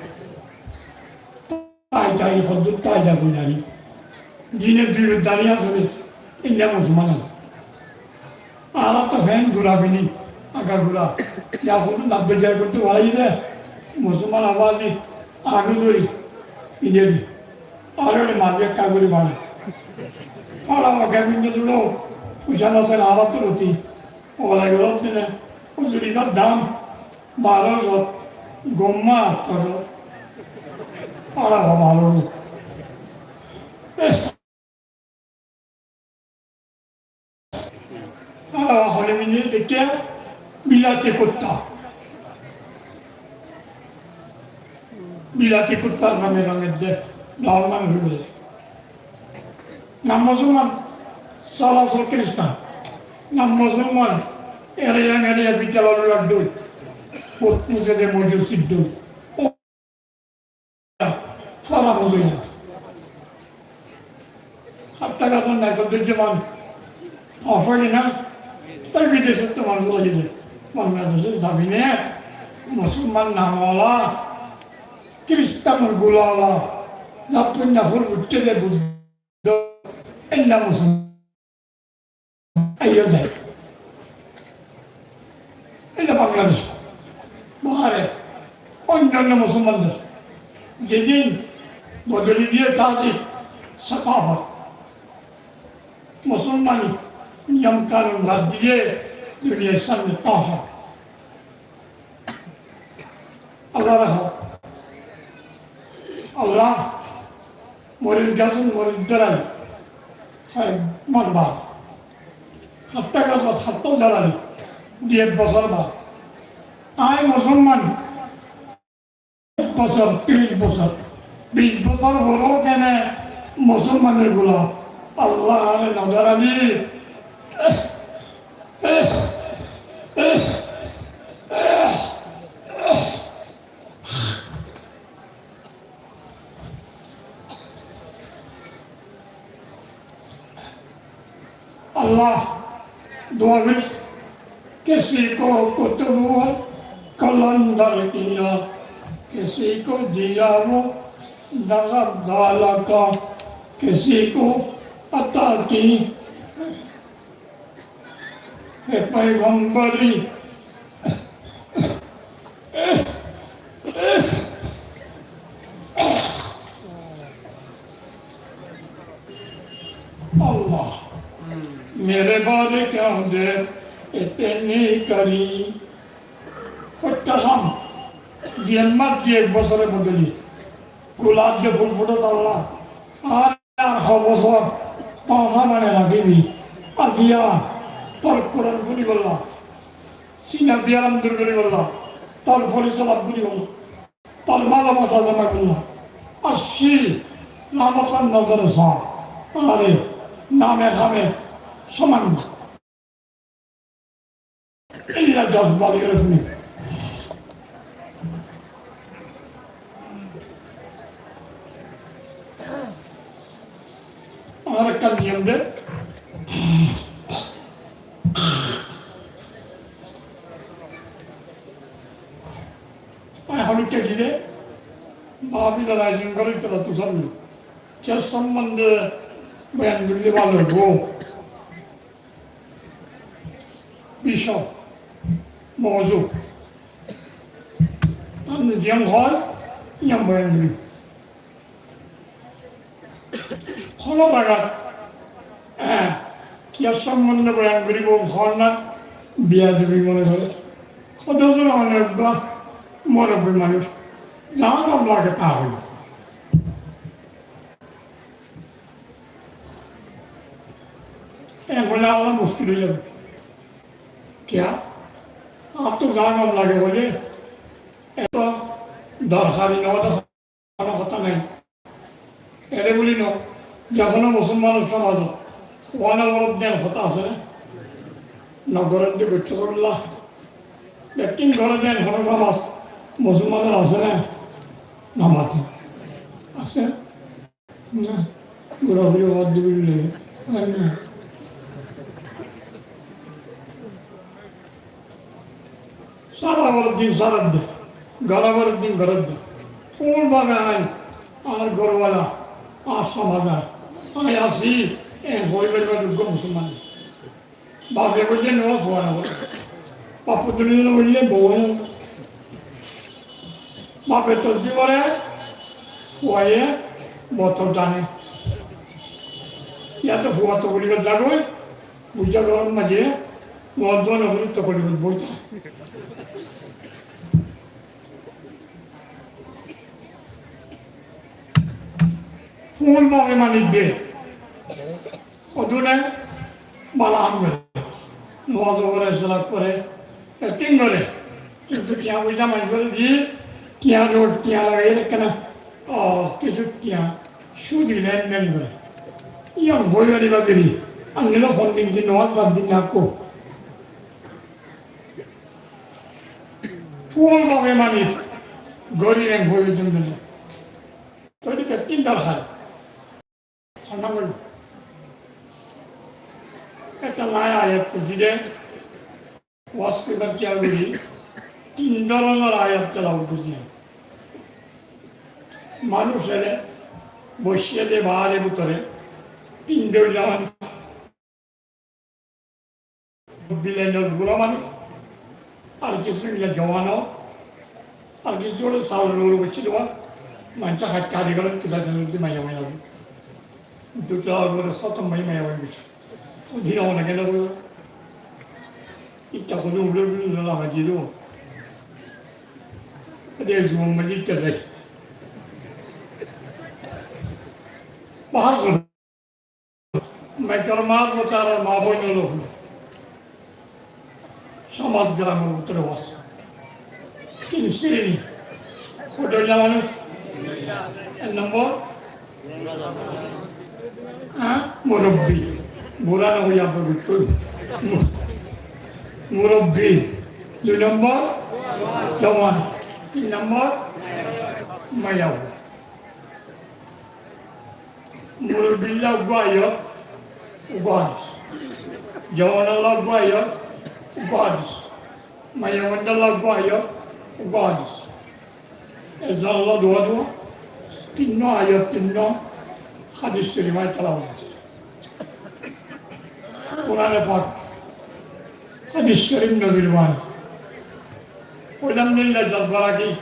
Tái tái hoddúr tái tái gorí. Dine dui bedda asé de, endilla musolman asé. Añára to fent gura fini, aga gura. Yá hoddúr nabbe zar gorí de, musolman abadi, añí dóri, fini di. Añára maze ekka gorí bana. Fara maze fini duro, fusa no asé, añára to roti. Ola gura dine, huzur ibar dam. Baró cót, gomma añçtó cót. Añára baró cót. Añára hoile mine deikké bilati kutta. Bilati kuttar name name de, gaór manúic bole. Nam musolman, sólo sólo kiristan. Nam musolman, eriya eriya fitala loi addói. Bóut muze de mojus siddói. Ó, fara musolman. Hatta gasór naikol dóijje man. Ó, fori na? Tar bidecót to manúic lagile. Bangladecór zabine musolman nam ola, kiristanor gula ola, zappun nafur utte de bul Illa musolman. Aiyó zai. Illa Bangladec. Bahare. Oinno oinno musolman dec. Zedin bodoli diye tazik, sakafot. Musolmani niyom kanun bad diye duniyar samne toóñsa. Allah rahmat. Allah, morir gasót morir dórai, sai, mor bad. Hatta gasót hatta dórai, dui ek bosór bad. Añí musolman, ek bosór, tiríc bosór, bic bosór foró kene musolmanor gula. Allah añáre no dóraile. Allah, dua gorí, کسی کو کتب و قلندر کیا، کسی کو ضیا و نقب دالا کا، کسی کو عطا کی ہے پیغمبری۔ اللہ، میرے بارے کیوں دیر اتنی کری؟ Hoitám, dui ek mas, dui ek bosóre bodoli gulaf de ful fuçé tálla, ar, ar ho bosór toóñsa bane rakíbi? Aijja tor Kuran foribolla, sina biyaram dur goribolla, tor forisolot goribolla, tor bálobasa zoma golla, ar si lamasa nozore sa, are name hame soman. Illa jazba loi fúni. Añárar ekkán niyom de, Muitta gile, maáfil ayojon gorí tara tusámi. Ke sombonde boyan goille bála óibo? Bicoy, mouzu. Tar ziyán hoó, yían boyan gorí. Hono zagat, eh, kiyá sombonde boyan goríbo, hoór na, beyadobi mone goré. Hoto zone mane ebba murobbi manúc, za gom lage ta hoibo. Ehón hoile añárar muckil ói zaibo. Kiyá? Añáttu za gom lage hoile, eto dorhari no, hono hotá nai. Ere buli no, ze hono musolmanor somazot, hono gorot den hotá asé né? No gorot de goitto gorilla. Lekin gorot den hono somaz, musolmanor asé né? No mate. Asé? Na. Gura guri bad di buli no. Ar na. Sara bor din sara de, gora bor din gora de. Ful bábe añí, añár gor wala, añár somazar, añí así, en hoibar bade uggwá musolman. Bafe boille nomaz fora no fore. Baf duniya no boille bou no. Bafe tosbi fore, fuaye botol tane. Yá to fua to gori gol zagoi, buza gorom maze, muazzin ókkol to gori gol boita. Ful bábe mani de. Hodune bála ham gore. Nomaz fore, salat fore, ektin gore. Kintu tiañ foisa maincóre di, tiañ rot, tiañ lagai raikké na. O, kissú tiañ sudi len den gore. Yián hoi bari bagiri. Angelo hondin ki nomaz bad din akko. Ful bábe mani gori len hoi din den. Toi di ektin dorhar. Honnán gorí? Ekkán ayat foijjí de, waz goríbar kiyal gorí, tin dóronor ayat telawot goijjé. Manúic ere boiccé de baáre bútore, tin dóilla manúic. Bilainor gura manúic, ar kissú illa juwan, ar kissú ore saul lori boiccé de, maincé hái hái giyé, kissú ore maiya maiya asé. Dui ta lori hótom maiya maiya boiccé. Odi na ona kene boiccé. Itta kore ule ule lagai diye de. Ede juwan maiya itta zai. Bahar Maitor maá bótar ar maá boinor lói. Somaz gramor bútore waz. Tin sireni. Hoddilla manúic. Ek nombor. Há? Murobbi. Bura no hoiya, murobbi. Mu-, murobbi. Dui nombor. Juwan. Tin nombor. Maiya. Murobbilla uggwá ayat, uggwá hadis. Juwanolla uggwá ayat, uggwá hadis. Maiyafuaindolla uggwá ayat, uggwá hadis. Ekzonolla duwá duwá, tinnwá ayat, tinnwá hadis corif añí telawot goijjí. Kurane pak, hadis corif, nobir wani. Hoilam de illa zobbar aki.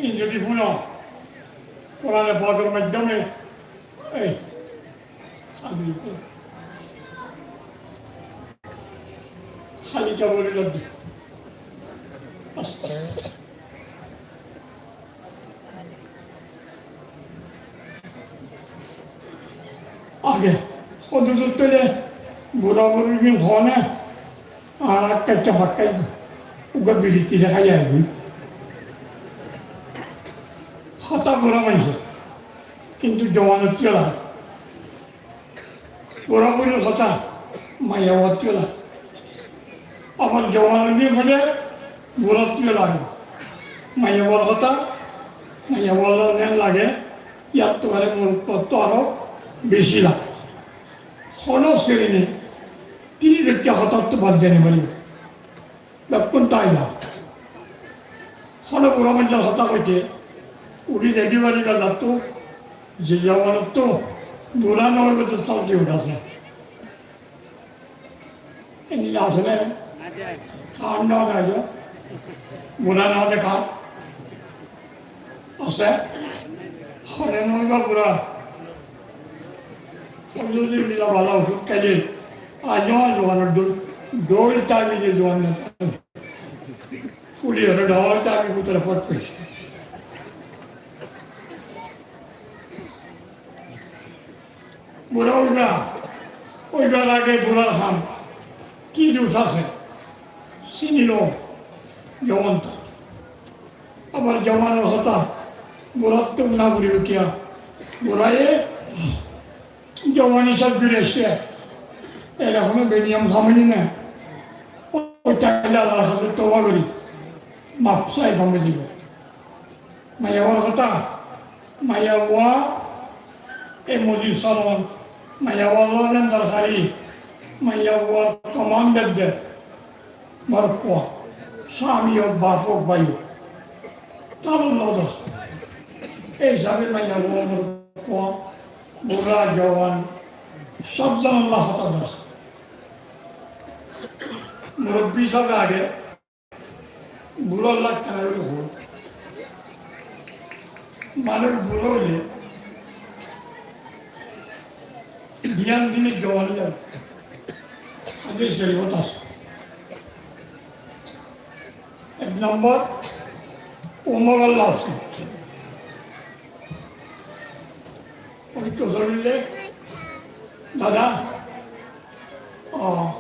Ín zodi fúno, Kurane pakor maiddome, ei, háli kebol ladde. Asta. Age, ó duzor tóile gura guribin hone, ar ekka ekka bakkai, uggwá biri tiri hái aigoi. Hotá gura maincór, kintu juwanottú lage. Gura gurir hotá maiyafuattú lage. Abar juwan óile bóle gurattú lage. Maiyafuar hotá maiyafuar lage, lage, yáttu fare murubbittú aró beci lage. Hono sireni tini dóilla hotáttu bad zai no faribo. Bekkún taila. Ókkol bura maincór hotá hoité, uçí zai fariba zattú, ze zobanottú bura no óibo, tóu sóbdi uçá asé. Endilla asé né? Kar no óibo? Bura no óile kar? Asé? Hone no óibo bura? Hone zodi endilla bála ocúd háile, aijjó zuanor dóil, dóil táibo de zuan no táibo. Fuli óre dóil táibo, bútore fot foristo. Bura óiba, óibar age burar ham ki dúc asé, sini lo, zoban ot. Abar zobanor hotá burattú no furibo kiyá? Buraye zobani saf gori aisé, ere hono beniyom ham óil na. Ói táile Allar hañsé touba gori maf sai ham ói zaibo. Maiyafuar hotá, maiyafua e mojlis salon, maiyafuar london dorhari, maiyafuar komandar de, morotfua, sami ók, baf ók, bái ók, taró lodor. Ei hísabe maiyafua, morotfua, bura, zoban, sób zonor lá hotá dorhar. Murobbi hísabe age bura lagtá buli hoó. Manúc bura óile giyan zibon zobani zaibo. Hádis córif ot asé. Ek nombor, Umor Allah asé. Ói to hoilde, dada, ó,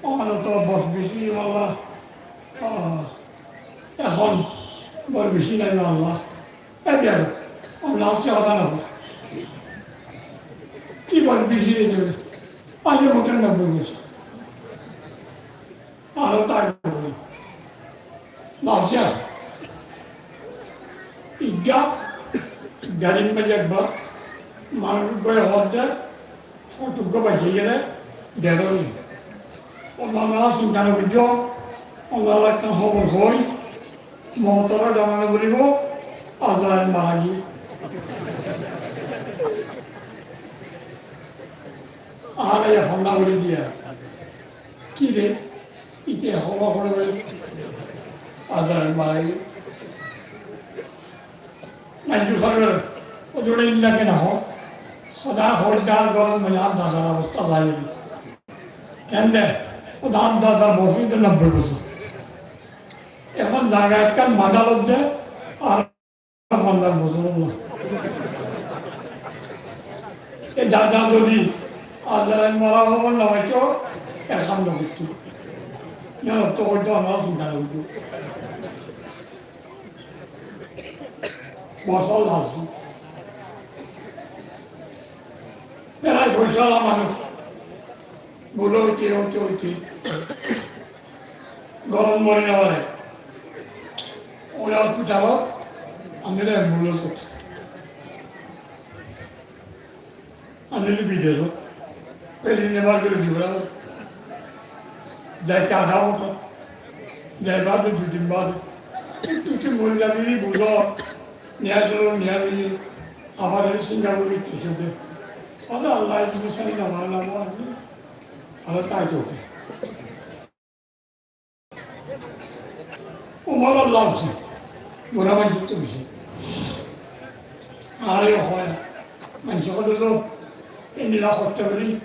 ó, to boyos beci óiye, Allah, ó, ehón boyos beci nai, Allah. E biyadab, Allah asé hotá no hoó. Ki boyos beci óiye? Aijjó moto nobboi bosór. Aró tai boli. Lasi asé. Igga garir maze ekbar manuc uggwá hoódde, fotugga baici gele, dero ni. Onora sinta no goijjó, onora ekkán hóbor hoi, moutoré zana no foribo, Azrail mara giyé. Añára ya fonna gorí diya. Ki re? Ite hoba fore bái, Azrail mara giyé. Manjur Sarkar, ó zone illa kena ho? Hoda hoiddar goron mane ar dadar obosta zai. Kende? Ó dar dadar boyos de nobboi bosór. Ehón zaga ekkán madal odde, ar Fondro bosór óibo. E dada zodi Azrail mara hóbor no faito, e ham no goitto. Iyan ottu hoito, añára sinta no goitto. Bosór lagse. Prai foicala manuc. Bul óite, óite, óite. Gorom mori no fare. Óra hospitalot, amire ambulance óite. Amire bidecot. Plane bar gori dibo. Zaite adha ghonta. Zaibar dui din bade. Tui ki mori zabi, buzo. Niye aso, niye aso. Abar Singapore giyé. Añára Allah, Allah, Allah. Añára tai to. Umor Allah asé, bura manúcottu beci. Añáre hoi, manúce hoi de, endilla hosto gorí,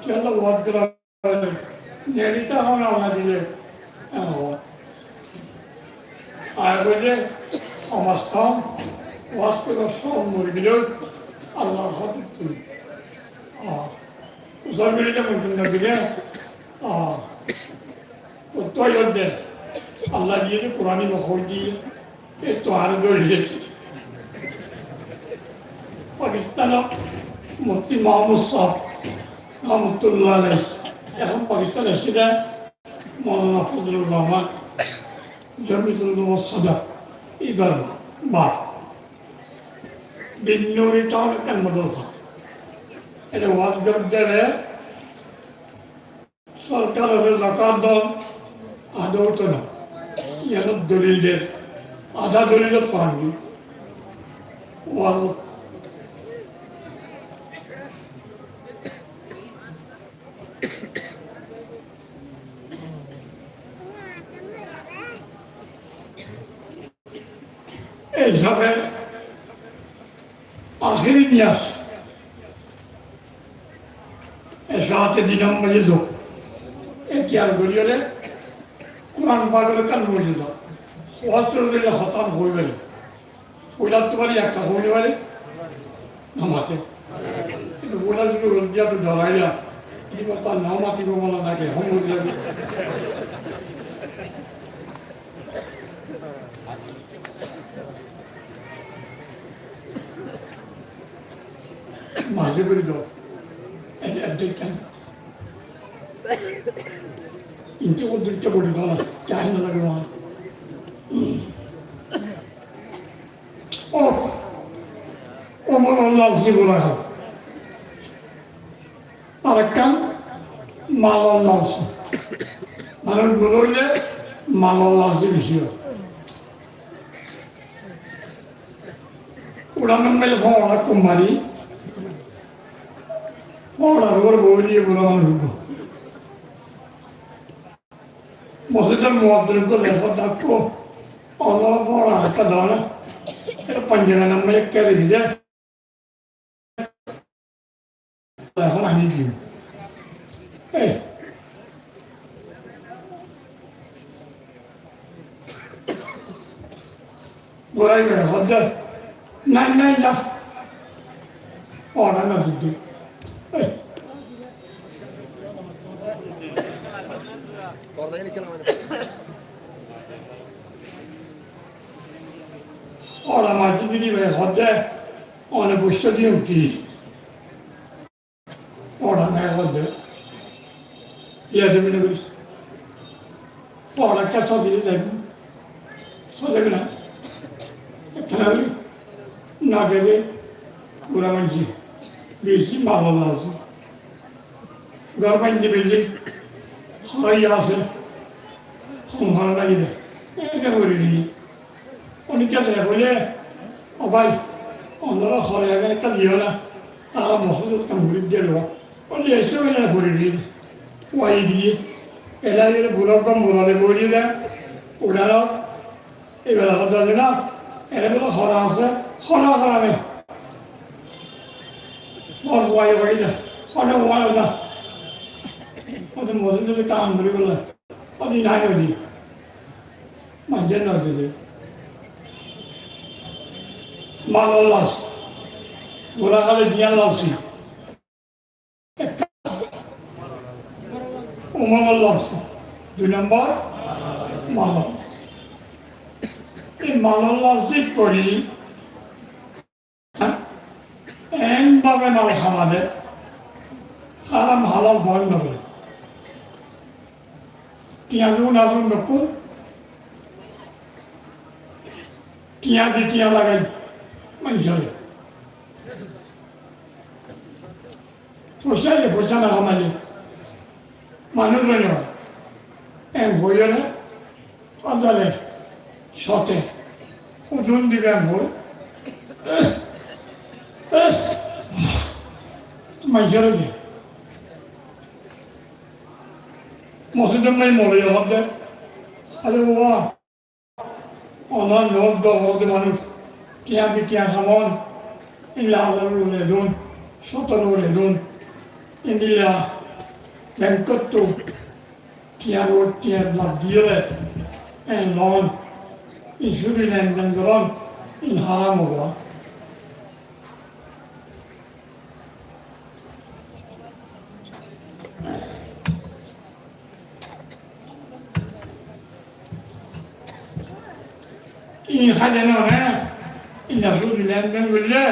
kiyólla waz gora, neri ta hona hona dile, en hoi. Añáre hoi de, somostan, waz gora sob mori gile, Allah hosto tui. Ah, usar gori de mumkin no gile, ah, Ottu aiyódde, Allah diye de Kurani mok hoi diye, e to ar dóri diyé. Pakistanor Mufti Mahmud sáb, rahmatullah alaih, ehón Pakistan aiccé de, Maulana Fazlur Rahman, Jamiatul Uluma Sadar, ibar baf. Binnuri town ekkán madrasa. Ede waz gorer de, Sorkar ore zakat don, adá óito no. Iyan dolil der. Asá dolilot Kuran di. Waz. Ei hísabe ahéri niyat, e sáte din ammáze zok, e kiyal goríyore Kuran Pakor ekkán mujiza. Hotá hoilé hotá hoibar. Foila to bari ekká hoile bari no mate. Kintu foila zodi rod diya to doraila, ibá to no matibo bole naki, hom buzí zaibo. Maze boli do. Ei, ei, dekhen. Inte ko dukhe boli do na. Kya hai na lage wahan. O, o, mane Allah si bula hai. Ar ekkán malor lasi. Manúic bura óile malor lasi beci ói. Uçán maile fóñra kummari, fóñrar uore boói diye bura manúic uggwá. Mosjidor muazzin uggwá lefar dakko, onora fóñra ekká dóna, ekká panjara namma ekká reki de. Ehón aní diyum. Ei. Gorai gorai hoó de. Nai, nai, za. Ora no didi. Ei. Ora ma didi gorai hoó de. One boicco diyum ki? Ora nai hoó de. Iya de mone goris. Ora ekká sóde zaibo. Sóde na. Ekkán na gele bura manúic. Beci malor lasi. Gór bañdí félaiye. Horai asé. Hom hom lage de. Ekká gori diye. Ónike hoile, "O bái, onora horai agar ekká diyo na, añára mosjidot ham gorí de lo." Óile, "Aiccá," hoile fori diye. Fuwai diye. Ela aiyóre bulok ba murale bori de. Uçáno, ei bela hoó de na, ere bole hora asé, hora hora ne. Mor fuwai hoó de, hora hora ne. Óde mosjidot ham gorí bole. Óde nai óde. Manúice no dile. Malor las. Gura hale diyan lalsi. Ekta. Umoror lalsi. Dui nombor, malor las. Ei malor lalsi gori Eén bábe mal hámade, háram halal fok no gore. Tiañ zun azun nokkún, tiañ di tiañ lagai maincóre. Foicá di foicá no hámaile, manúic ói no, eén hoiyóre, Fáñzare, sote, huzun diben hoi. Maincóre de. Mosjidor maze moloi hoó de, "Are baba, onar note dóro de manúic, tiañ di tiañ hámon, endilla házaror uore dun, sotor uore dun, endilla benkottu." Tiañ uore tiañ laf diyóre, en lon, in cúdi len den goron, in háram óibo. In háile no né, in cúdi len den goille,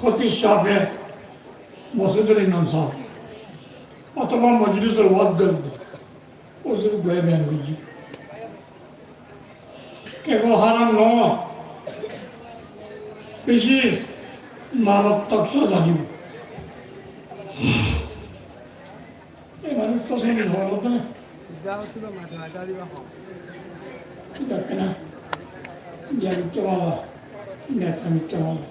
hótib sábe, mosjidor imam sáb, otóba mojlisor waz gorer de. Huzur uggwá beyan goijjé. Kebol háram no, beci marattok saza dibo. E manúic to seni hoór de. Ki dóktor na? Diabettemala, netamiktemala.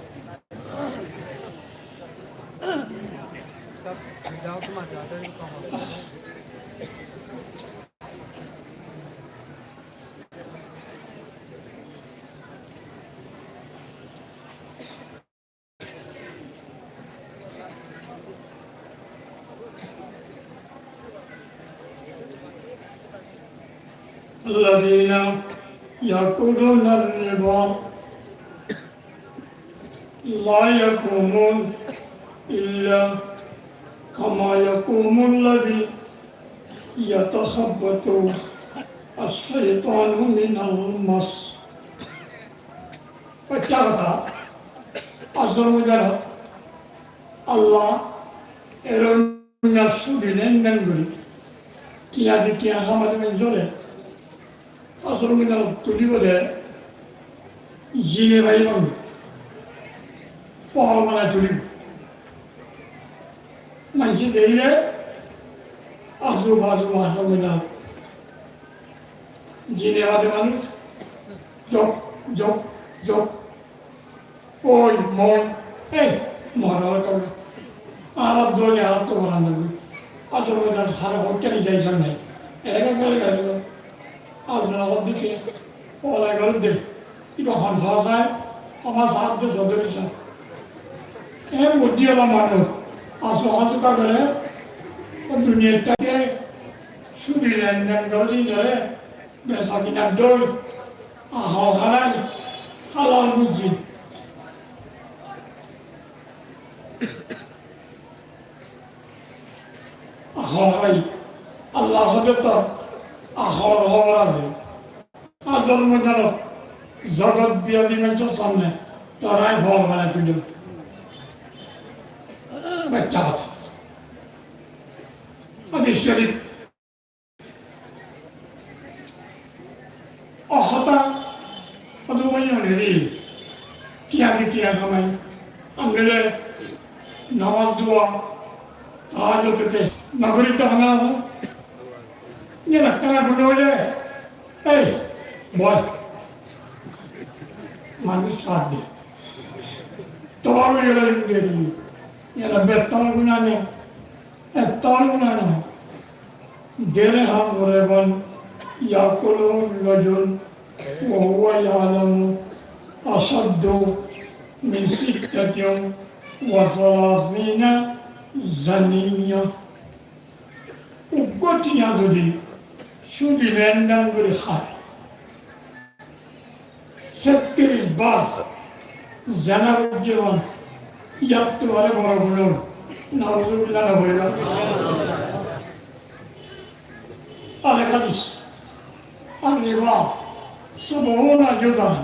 الذين يأكلون الربا لا يقومون إلا كما يقوم الذي يتخبطه الشيطان من المس. Hoitta hotá, asol moidanot Allah erókkom sudi len den gorí, tiañ di tiañ hámadi maincóre asol moidanot tulíbo de, zine bái bang, fol banai tulíbo. Maincé deikle asu basu asol moidanot zine bade manúic, zok, zok, zok. Ói, moi, ei, mora ói tole. Añára dóri, añára to gorán zaibói. Añára to gorán zaibói, añára hokkán zai san nai. Ere ke gori gori. Añára hoddike, óla gori de. Iba hon sá sai, añára sá de sodori sa. E modi ola manúic. Asu hatu ka gore, o duniyar táke, sudi len den gori gore. Besa kina dóil, ahol hárai, halal buzzi. Ahol hárai, Allah hoó de to, ahol hóbor asé. Asol moidanot zogot biyadi maincór samne, tará fol banai tuillo. Bacca hotá. Hadis Corif. Ó hotá, ó to bái, one ri, tiañ di tiañ kamai, amrare nomaz dua, tahajjud de, magorib de hona asé. Iyan ekkán guna óile, ei, bol. Manúic sar de. Tobar ói gelo, iyan ekkán guna nai. Ettó guna no. Dirham goriban yakulu rajul wa huwa ya'lamu ashaddu min sittatin wa salasina zaniya. Uggwá tiañ zodi sudi len den gori há, Settiríc bar zina goijjé, yáttu aró boro guna. Nauzubillah, nauzubillah. Arek hadis, ar-riba sab'una juz'an.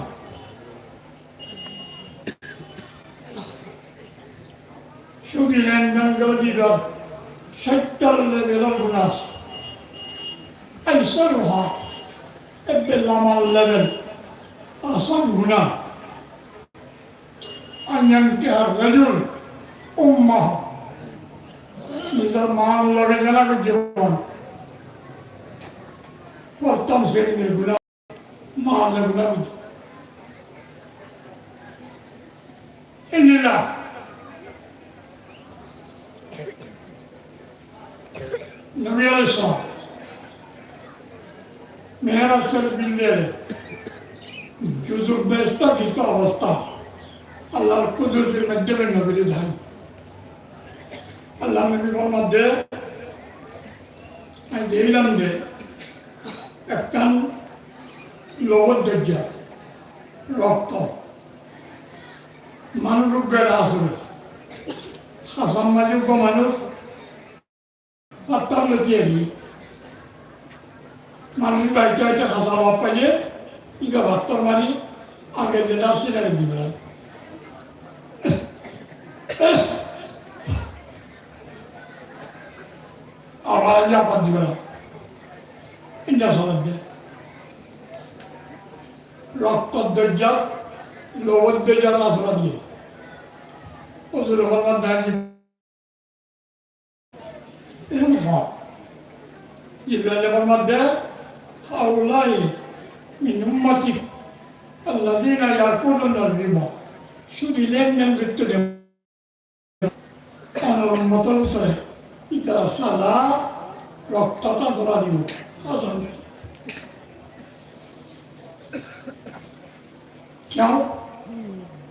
Sudi lenden gorí dibar cáitta level or guna asé. Aisaruha, ebbe lama level, asan guna. An yankiha rajul ummahu, nizor mar loge zina goijjé. Fortom srenir guna. Mar loge guna goijjé. Endilla Nobi alaihissalam Me'raj Corif billere juzur behestor kissú obosta Allar kudurotir maiddome nobire dahái. Allar nobi formadde, añí deilam de ekkán lobor doijja rokto. Manúic uggwá asé, hasar maze uggwá manúic fattór loi tiyari. Manúic baite baite hasar lob faile, iba fattór mari, age zeda asé zeda dibo. Abar añí abar dibo. Inda solat de. Roktor doijja, lobor doijja asé de. Huzure formadde, Ibáye formadde, "Haulai min ummatik, الذين يأكلون الربا. Sudi len-den goitto de. Onor ummotor bútore itará sáza rokto tazora dibo. Asón. Kiyá?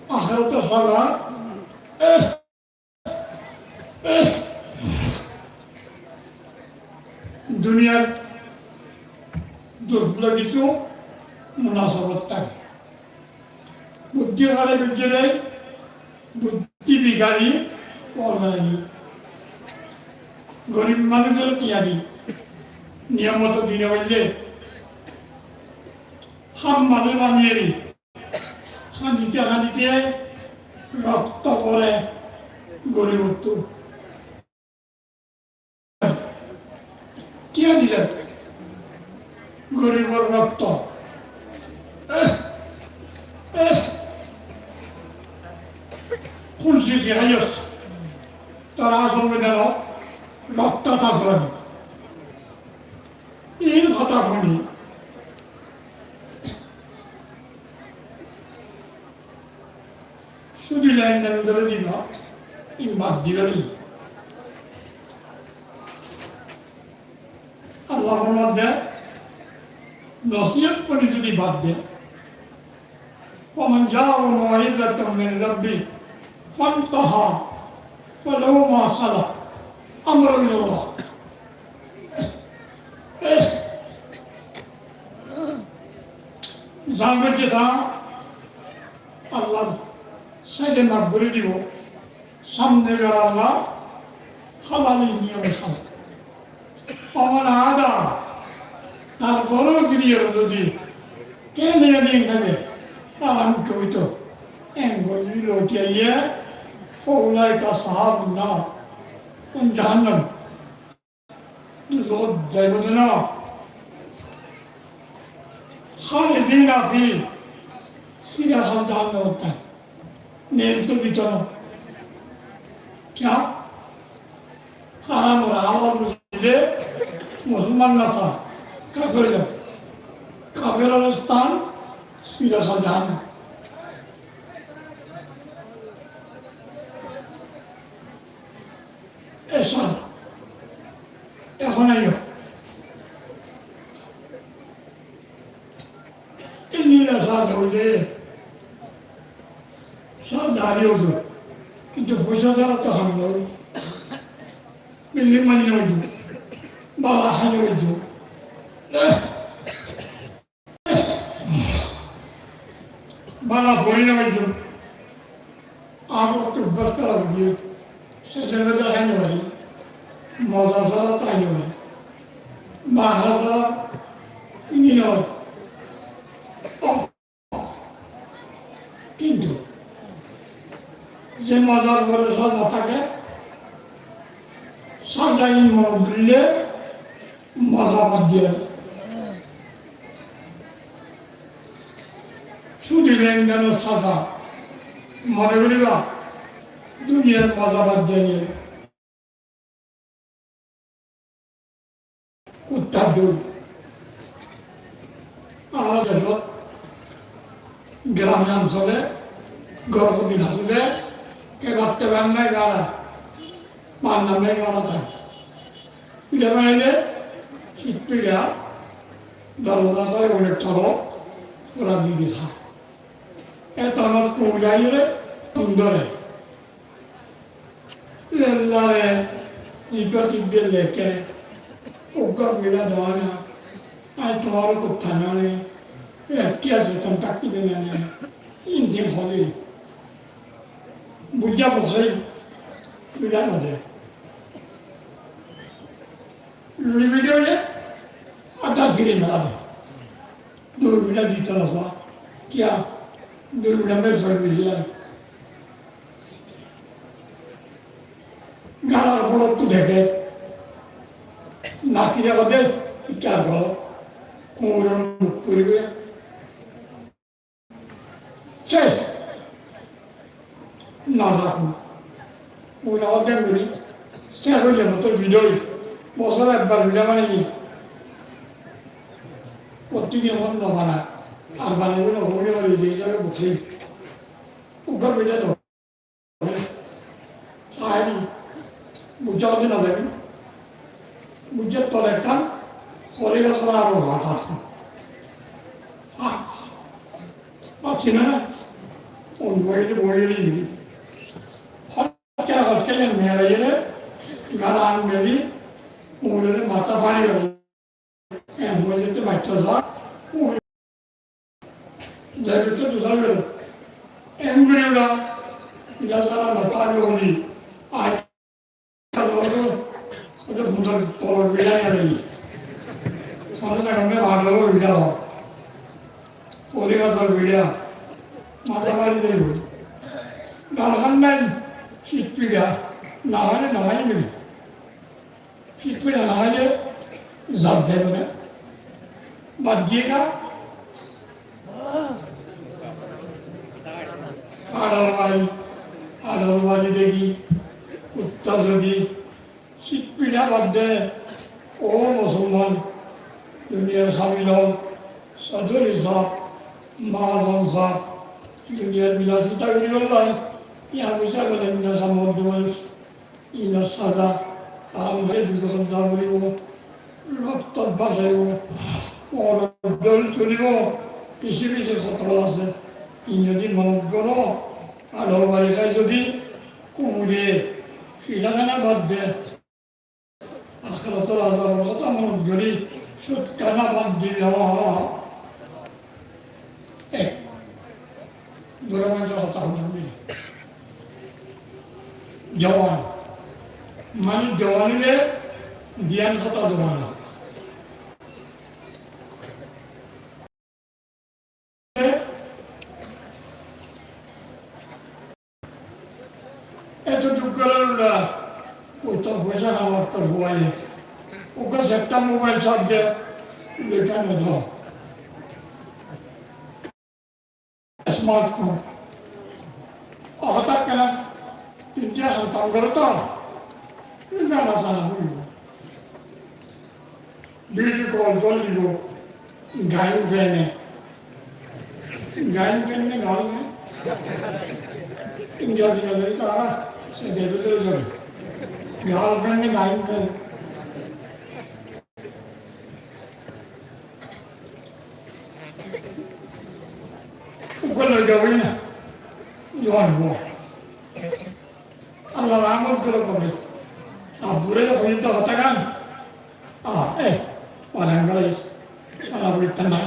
Ahérator sáza. Duniyar dusbula kisu munasabat táke. Buddí háraip goijjé de, buddí bigari, óla nai. Gorib manúic ókkole tiañ di, niyom moto di no faille, ham manúic baniyóre, háñdite háñdite rokto fore goribottú. Tiañ dilar goribor rokto. Kún sizi háiyos? Tor asol bidá rokto tazora. Iín hotá fúni. Sudi len-den dóri diba, iín bad diba de. Allah formar de, nosiyot fúni zodi bad de, فمن جاءه موعظة من ربه فانتهى فله ما سلف وأمره إلى الله. Zar goijjé tar Allah sáile maf gorí dibo, samne gor Allah hálali niyome sale. ومن عاد, tarfore firi óiye zodi, kene ene engane, tar an koi to, engori loti aiye, فأولئك أصحاب النار, en jahannam. Duzok zaibo de no. خالدين فيه, sirahal jahannamot táibo. Nel to bito no. Kiyá? Haram or halal buzile musolman no tá, kafer ói zaibo. Kafer or stán sirahal jahannam. E sáza. Ehón aiyó. Endilla sáza óile, sáza ari óibo. Kintu foisa sára to ham no óibo. Bilding bani no óibo. Bala hái no óibo. Bala fori no faijjum. Añár ottu obbas hárap ói giyé. Sede bede hái no fari. Moza sára tai no fari. Baha sára ini no fari. Kintu ze mozar uore sáza táke, sáza in mone goille moza bad diye. Sudi len-denor sáza mone goriba, duniyar moza bad diye. Kuttar dóur. Añárar decót grame oñcole gór hodin asé de, kebar tebar nai, bara, bar nai, bara zai. Piça banaile, cít piça, dol dol zai, onek tolo, fura di di zai. E tonot kuñi aile, tundore. Lellare, zibba tibbe leke, uggwá fila doana, añí tuáñre kutta nane, e, ki ase, ton takki de nane, intin holi. Bujja bosai, fila nade. Luri bidole, ata siri nade. Dui fila dito nasa, kiya, dui fila mer sori bidile. Galar forottu deke. Natire hode, ikka golo. Kuñur muk furibe. Sei. Na raku. Ura hode guri. Sei hoile moto bidoi. Bosore ekbar bida mane ni. Prottidin hon no bana. Ar bana bana hori hori je hísabe bukse. Uggwar bidá to. Sahari, bujja hodi no zabi. Bujja tole ekkan, hori gasor aro gas ase. Ah, ah, china na? On boyede boyede ni. Hokke hokke yen mera yere, garan meri, umre mata fari gori. Eén hoiyé de baicca za, ui zai baicca dusar gelo. Eén gori ura, ita sara no pari holi. Ai, ita doro, ita fundar tolor bida ya nai. Sara na gambe bhadar bida ho. Poli gasar bida. Mata mari zaibo. Galhan nai, sit pida. Na hoile na hoile. Fitfit ana hoile zat zaibo na. Bad diye ga. Arar bari, arar bari degi, kutta zodi, sit pida bad de, o musolman, duniyar kamil ol, sodor sab, mahajon sab, duniyar bilasita gori bolla, iya foisa gole na samod dumanus. Inor saza, haram hoi duzokot za foribo, rokto bácaibo, or dol solibo, beci beci hótara asé. Inor zodi monot goro, ador bari hoi zodi, kumure, fida hana bad de, ahérator azabor hotá monot gori, sud hana bad de, ha, ha, ha. Ek, bura manúcor hotá hona buli. Jowan. Mani jowan óile giyan hotá jowan. Eto duk gorer ura, oi to foisa hamar to huaye. Uggwá setta mobile charge de, lekha no do. Smartphone. O hotá kena, tin tin ham goro to, gana sana foribo. Video call goribo, gain fene. Gain fene, gain fene. India din gori tara, se debe se gori. Girlfriend ne gain fene. Uggwá loi giyói na, juwan bo. Allah rahmot goro kore. Abbure hoi to hotá gan. Ah, eh, walang goro is. Sala buri tanna.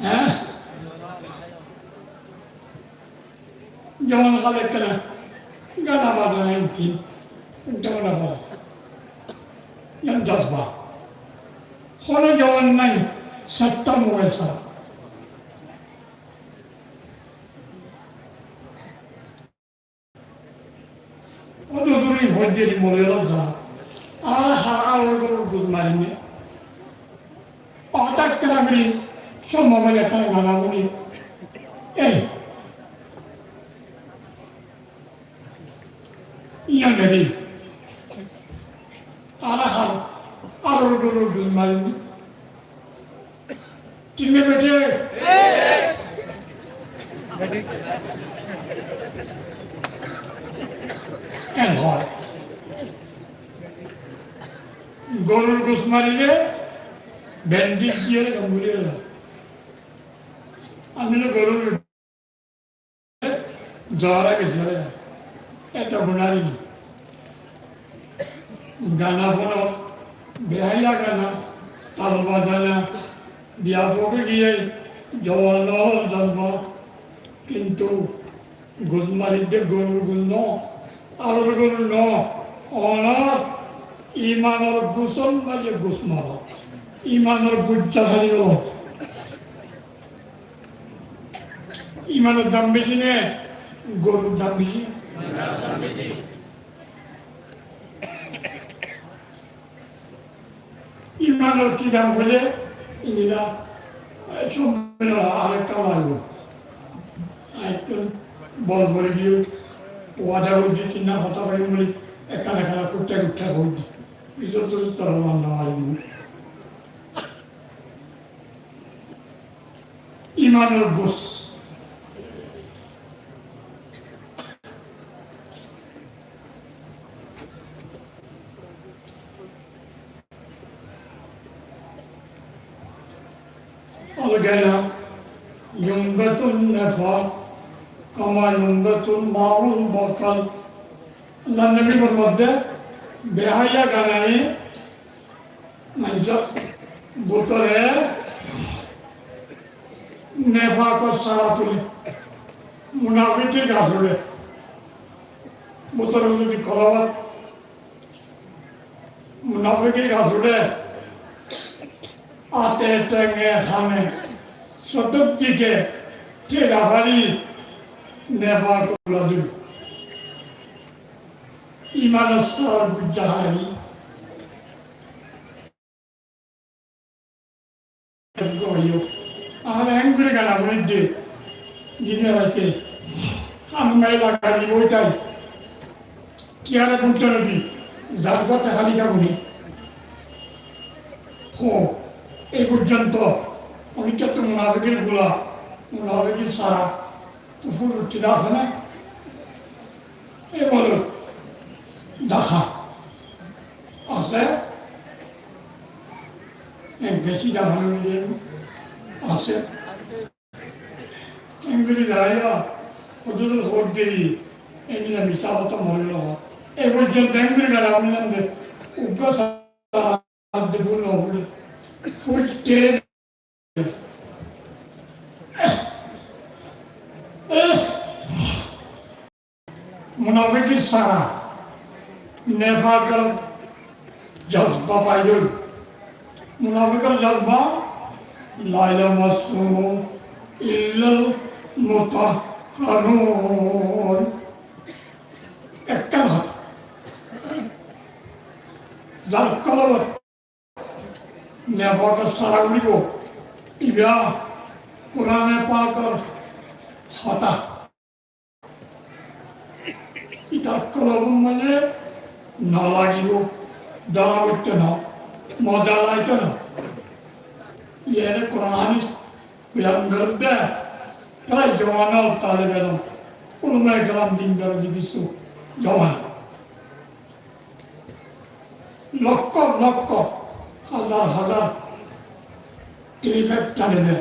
Eh? Jowan hale ekkena gana bazana intin, inta mone hoi. Iyan jozba. Hono jowan nai, satta mobile sara. O duduri hojjeri mobile za. Ar har ar gur gus marinne. Hotát kore sob mobile ekkán gana fúni. Ei. Iyan gori. Añára har, ar gur gus marini. Thík né beçé? En hoó. Gorur gus marile bandage diyóre gom gorí fela. Ar noile gorur zora giyóre, eto gunari ni. Gana fúno, behaya gana, tal bazana, biya foki giyé, jowan ólor jozba, kintu gus maridde gorur gus no, aror gorur no, onor imanor gusor maze gus maro, imanor bujja hári golo. Imanor dam beci né, gorur dam beci? Imanor ki dam hoile, inila, eh, sob mile arekka laibo. Arekkán bol fori giyé, wada goijjí, tin hotá hoiyum buli, ekkán ekkán kuttá kuttá hoiyé. Bicót to tara manna mari dibo. Imanor gus. Al-ghina yunbitun nifaq, kama yunbitul ma'ul baqal. Allar nobi formaiye de, behaya ganaye maincór bútore nefakor sara tule, munafikir gas ule. Bútore zodi kolbot munafikir gas ule, ate, tenge, hane, soturdike tera fari nefak ula dibo. Imanor sara gujja hári. Goyo. Añára engori gana gori de, dine raite. Ham mai lagai di boitai. Kiyáre gunto nabi? Zar gor te háli ka guni. Ho, ei forzonto, onikka to munafikir gula, munafikir sara, to ful utti de asé na? E bolo, dahá. Asé? Engkesi dahá asé? Engori dahá, hoto to hot deri, engori misá hotá mori lo. E forzonto engori dahá, uggwá sara de ful no fule. Ful te Munafikir sara nefakor jozba faiyó. Munafikor jozba, "La yamassuhu illal mutahharun." Ekkán hotá. Zar kolbot nefakor sara ulibo, iba Kurane Pakor hotá. Itar kolbor maze no lagibo, dóra foitto no, moza laito no. Iyáre Kuran hadis biyan gorer de, prai zomana talibe ilom, ulamaye keram, din dóra di kissú zomana. Lokko lokko, házar házar clip tani de.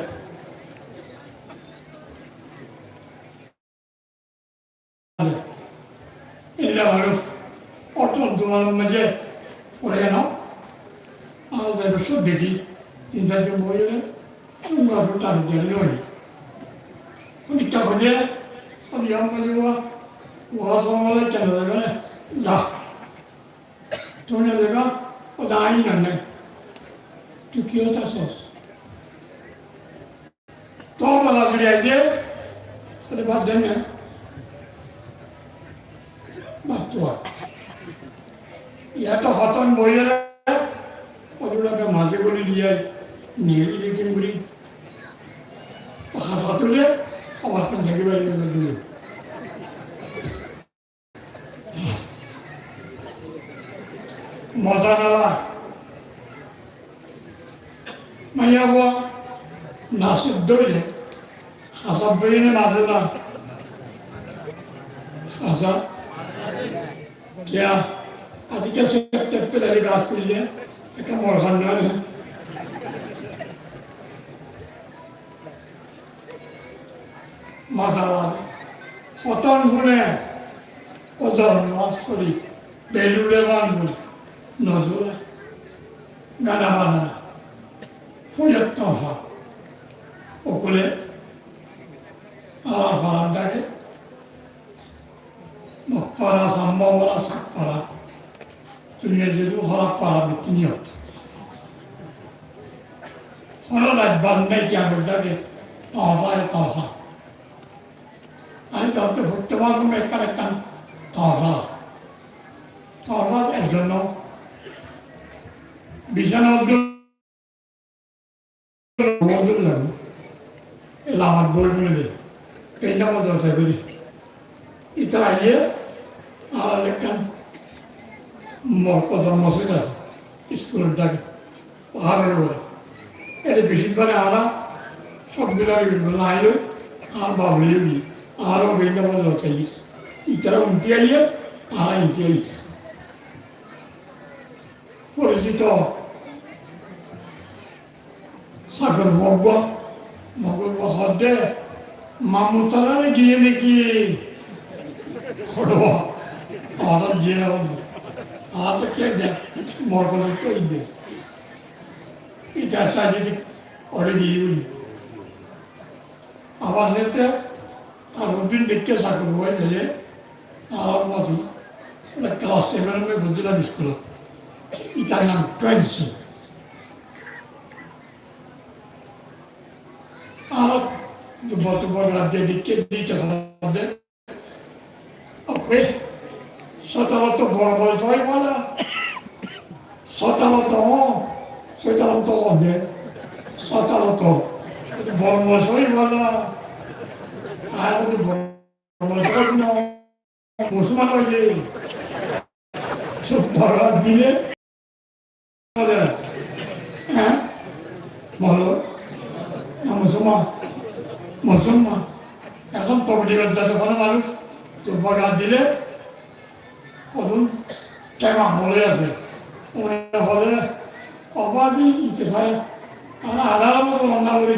Ella manúc otó duwanor maze fore no. Añára zai bosór deki, tin sair zon boi óile, umra fore tani de no. Uní ta hoile, "Abi amma liwa, wa sallallahu alaihi wa sallam, za." Tui no zaiba, ó de ain no nai. Tui ki hotá sos? Tui bala firi aide, sóde bad den na. Bad tui. Iyá to hoton boiyere, ó de maze boli diye, niyeli de kin boli. Ó hasa tule, ó bad kan zagi bari boli diye. Moza nala. Maiyafuwa nasib dóile, hasa dóile ne mazé na? Hasa. Kiya? Aijja sette pele gas goille, ekka mor hán na. Masalan, hoton fune ozor mas gori, belule bangun, nozule, gana bazana, fuyer tofa, okule, añárar farar dage, Mokfara, Sambawara, Sakfara. Duniyar zedún hóraf fara bikiniyot. Hono rajbaz nai ki agor dage, tohfa e tohfa. Añí tohfa foitte faribó, ekkán ekkán tohfa. Tohfa ekzon no. Bisana Mohammodullah, e lamat boi fúne de, penda mozor sai boli. Ita aiye, añárar ekkán morkozor mosjid asé, iskulor dage, paharor uore. Ede beci bar añára Sóbgila lain loi, añár baf loi giyé, añáre bendha baz loi giyé. Itará unti aiyé, añára inti aiyí. Forisito sakur uggwá, mogor uggwá hoódde, Mamu tará loi giyé né ki? Hoó, añára giyé né hoódde. Añára to kiyá de, morot to inde. Ita saide de, ore giyé buli. Abar sete tar uddin deikké sakur uggwá aile, añára masi, mane, class seven ot foijjílam iskulot. Itar nam Twensi. Añára dubba dubba rat de deikké de ita sakur uggwá de. Abe, sótalot to boro boro sói bana. Sótalot to, sótalot to onde. Sótalot to boro boro sói bana. Añára to boro boro sói no. Musolman óiye. Sób boro dile. Há? Bolo. Na, musolman. Musolman. Ehón tobligot zade hono manúc tobba gat dile, hodún kema hole asé. Mone hole, oba di ite sai. Añára añára moto manna gori,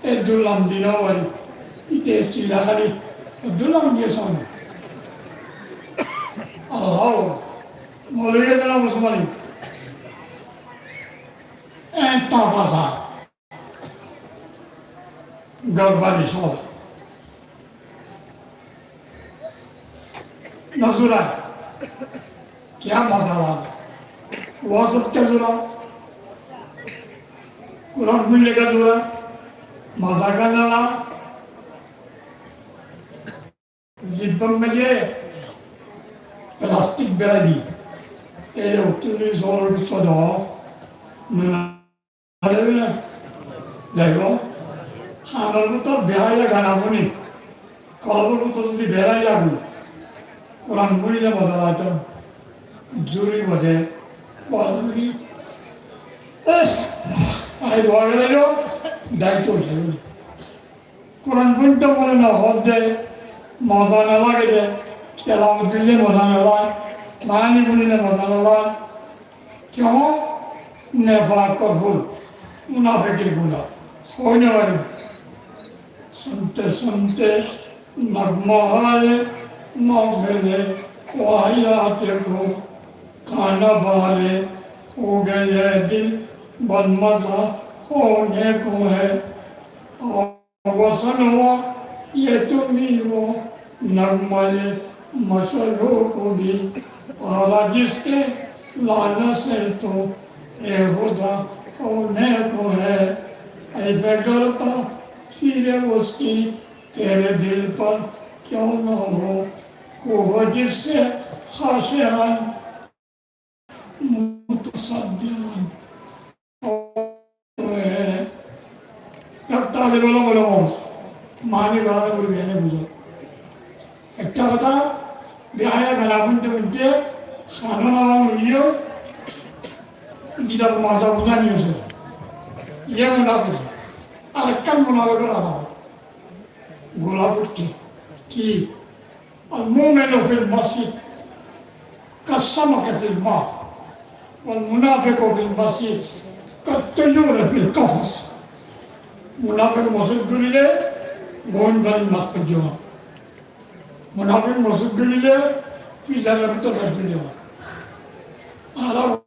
e dullam dina bari. Ite sila hali, e dullam diye sone. Allah. Moulovi ókkol musolman. Eén tafasa. Gorbari sóob. Nozura. Kiyá moza lage. Waz óile zura. Kuran fúinile zura. Moza gán lage. Zibbar maze plastik belai di, ele uttúli zolor bútore do, nuna zaibo. Hanor bútore behaila gana fúni, kolbor bútore zodi behaila gana, Kuran fúnile moza laitam, zuri bode, bole zuri, eh, ai dua gele do, dai to zuri. Kuran fúnte mone no hoó de, moza no lage de, telawot goille moza no lage, maáni fúnile moza no lage. Kiyá? Nefakor ful, munafekir guna, hoi no fare. سنتے سنتے نغمہ ہائے محفل واحیات کو، کانا بہارے ہو گئے اے دل، بدمزہ ہونے کو ہے۔ وصل ہوا یہ تو بھی وہ نغمۂ مشروق بھی، پارا جس کے لالہ سے تو اے خدا ہونے کو ہے۔ اے فکر تاثیر اس کی تیرے دل پر کیوں نہ ہو، کوہ جس سے خاشعاً متصدعاً۔ Ek talebe elom óile maáni gana fúniye ene buzó. Ekta hotá, behaila gana fúnte fúnte, hano no fúniyo, dita moza buzá no asé. Iye munafek. Arekkán munafek óilo, gola fútte. Ki? المؤمن في المسجد كالسمكة في الماء، والمنافق في المسجد كالطير في القفص. Munafek mosjid gulile, goim fanin mas foijjé. Munafek mosjid gulile, fizaror bútore mas foijjé. Ar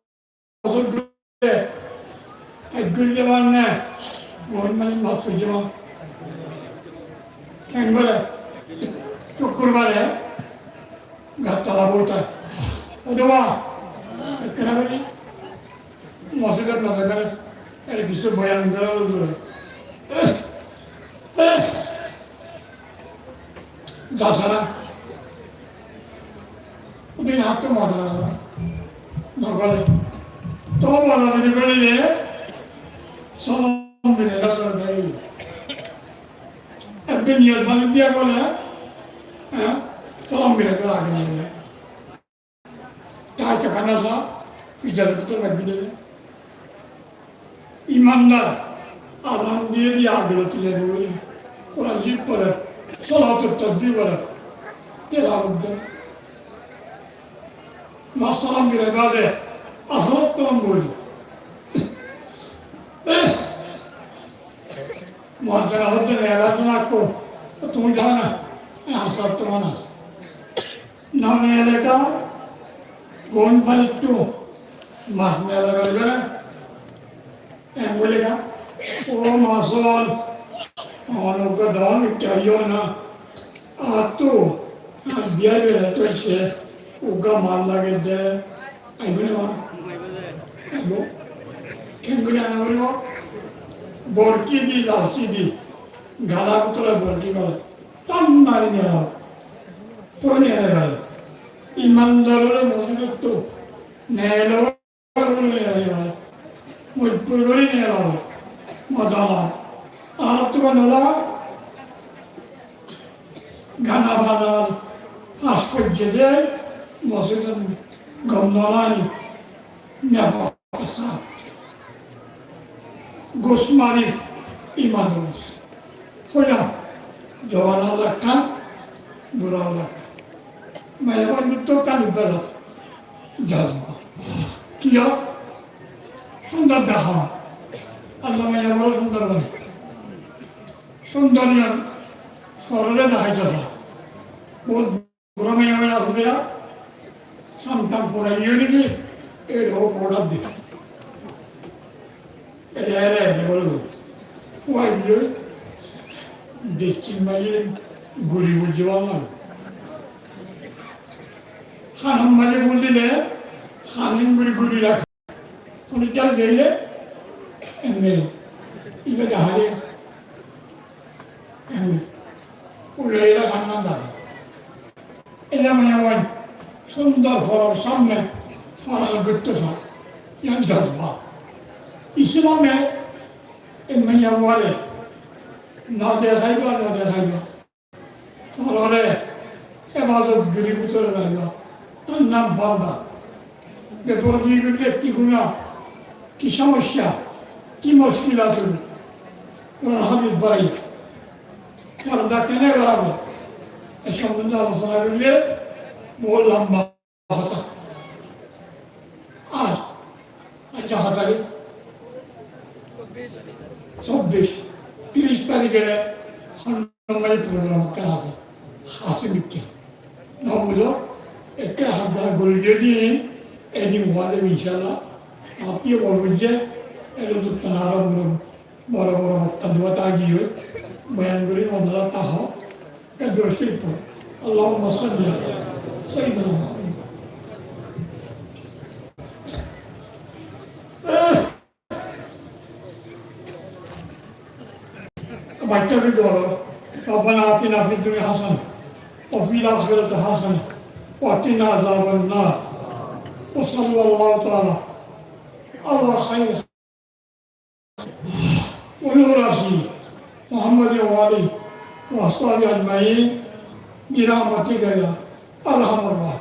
Hozur gulile, tek gulile mane, mone mane mas foijjé. Kengori? Cúkkurbare gattala boita. Ó dua, ekkena gori mosjidot no zai fare, ere kissú boyan gorá huzure. Dasara. Din atto modara. Nogole. To modara di beli de. Salam bile dasara beli. Ekdin yel bali dia bole. Ha? Salam bile bela gele. Taite hana sa, fizar bútore raikí dile. Imandar, Azan diye diye agiloti zaibo buli. Kuran Córif fore, solatul tasbih fore. Telawot de. Masalan, gire bade, asar tamam buli. Muazzin hoódde, "Neelá de na kó, tuñí zano na?" E, asar tamam asé. No neelé de, gom fanittú mas neelé faribo na. Eén buli de, "Ó mas ól, añár uggwá don uggwá aiyó na." Añáttu, añár biyar berat óiye, uggwá mas lage de, aibó né ma? Aibó. Keéngori ana foribo? Borki di, lassi di, galar bútore borki félai, tan mari niyalaibo. Toi niyalaibo. Imandar ore mosjid ottu neelaibo. Mojbur gorí niyalaibo. Moza lage. Ar tuáñra gana banar fas foijjé de, mosjidot gom no lage, nefak asé. Gus mari iman gus. Hoilam, zuan olla ekkán, bura olla ekkán. Maiyafuain dutto kali bela jazba. Kiyá? Cúndor dehá. Allah maiyafuain cúndor bana. Cúndor iyan forore deháito sa. Bout bura maiyafuain asé de, samtam forai yóniki, ei logo forai de. Ere, ere, ere, bolo. Fuain loi, dekí maiye guri bujje bana. Hanor maze ful dile, hanin guri guri raké. Ful jal dile, emne. Iba dahare. Emne. Ful dile hanan dahare. Ella mane ói cúndor foror samne forar goittó sa, yián jazba. Islame e maiyafuare no dehaiba, no dehaiba. Forore ebadot gorí bútore raiba. Tar nam forda. Befordagi goille ki guná, ki somosya, ki muckil asé, Kuran hadis bái. Forda kene gorá za, e sombonde alosona goille bout lamba hotá. Ar, aijja hotá ki? Sobbic, tiríc tarík ore Honnúmari program ekkán asé, Hasim ikká. No buzo, ekká hotá gori giyé de, edin wade incállah, añáttu bol buijjé, ere zuttan aró boro, boro boro hotá duwa táki ói, boyan gori onora táho, Kaddu Rashid por. اللهم صل على سيدنا محمد. Bacca ki bolo, ربنا آتنا في الدنيا حسنة وفي الآخرة حسنة وقنا عذاب النار. وصلى الله تعالى على خير ونور عرشه محمد وآله وأصحابه أجمعين برحمتك يا أرحم الراحمين.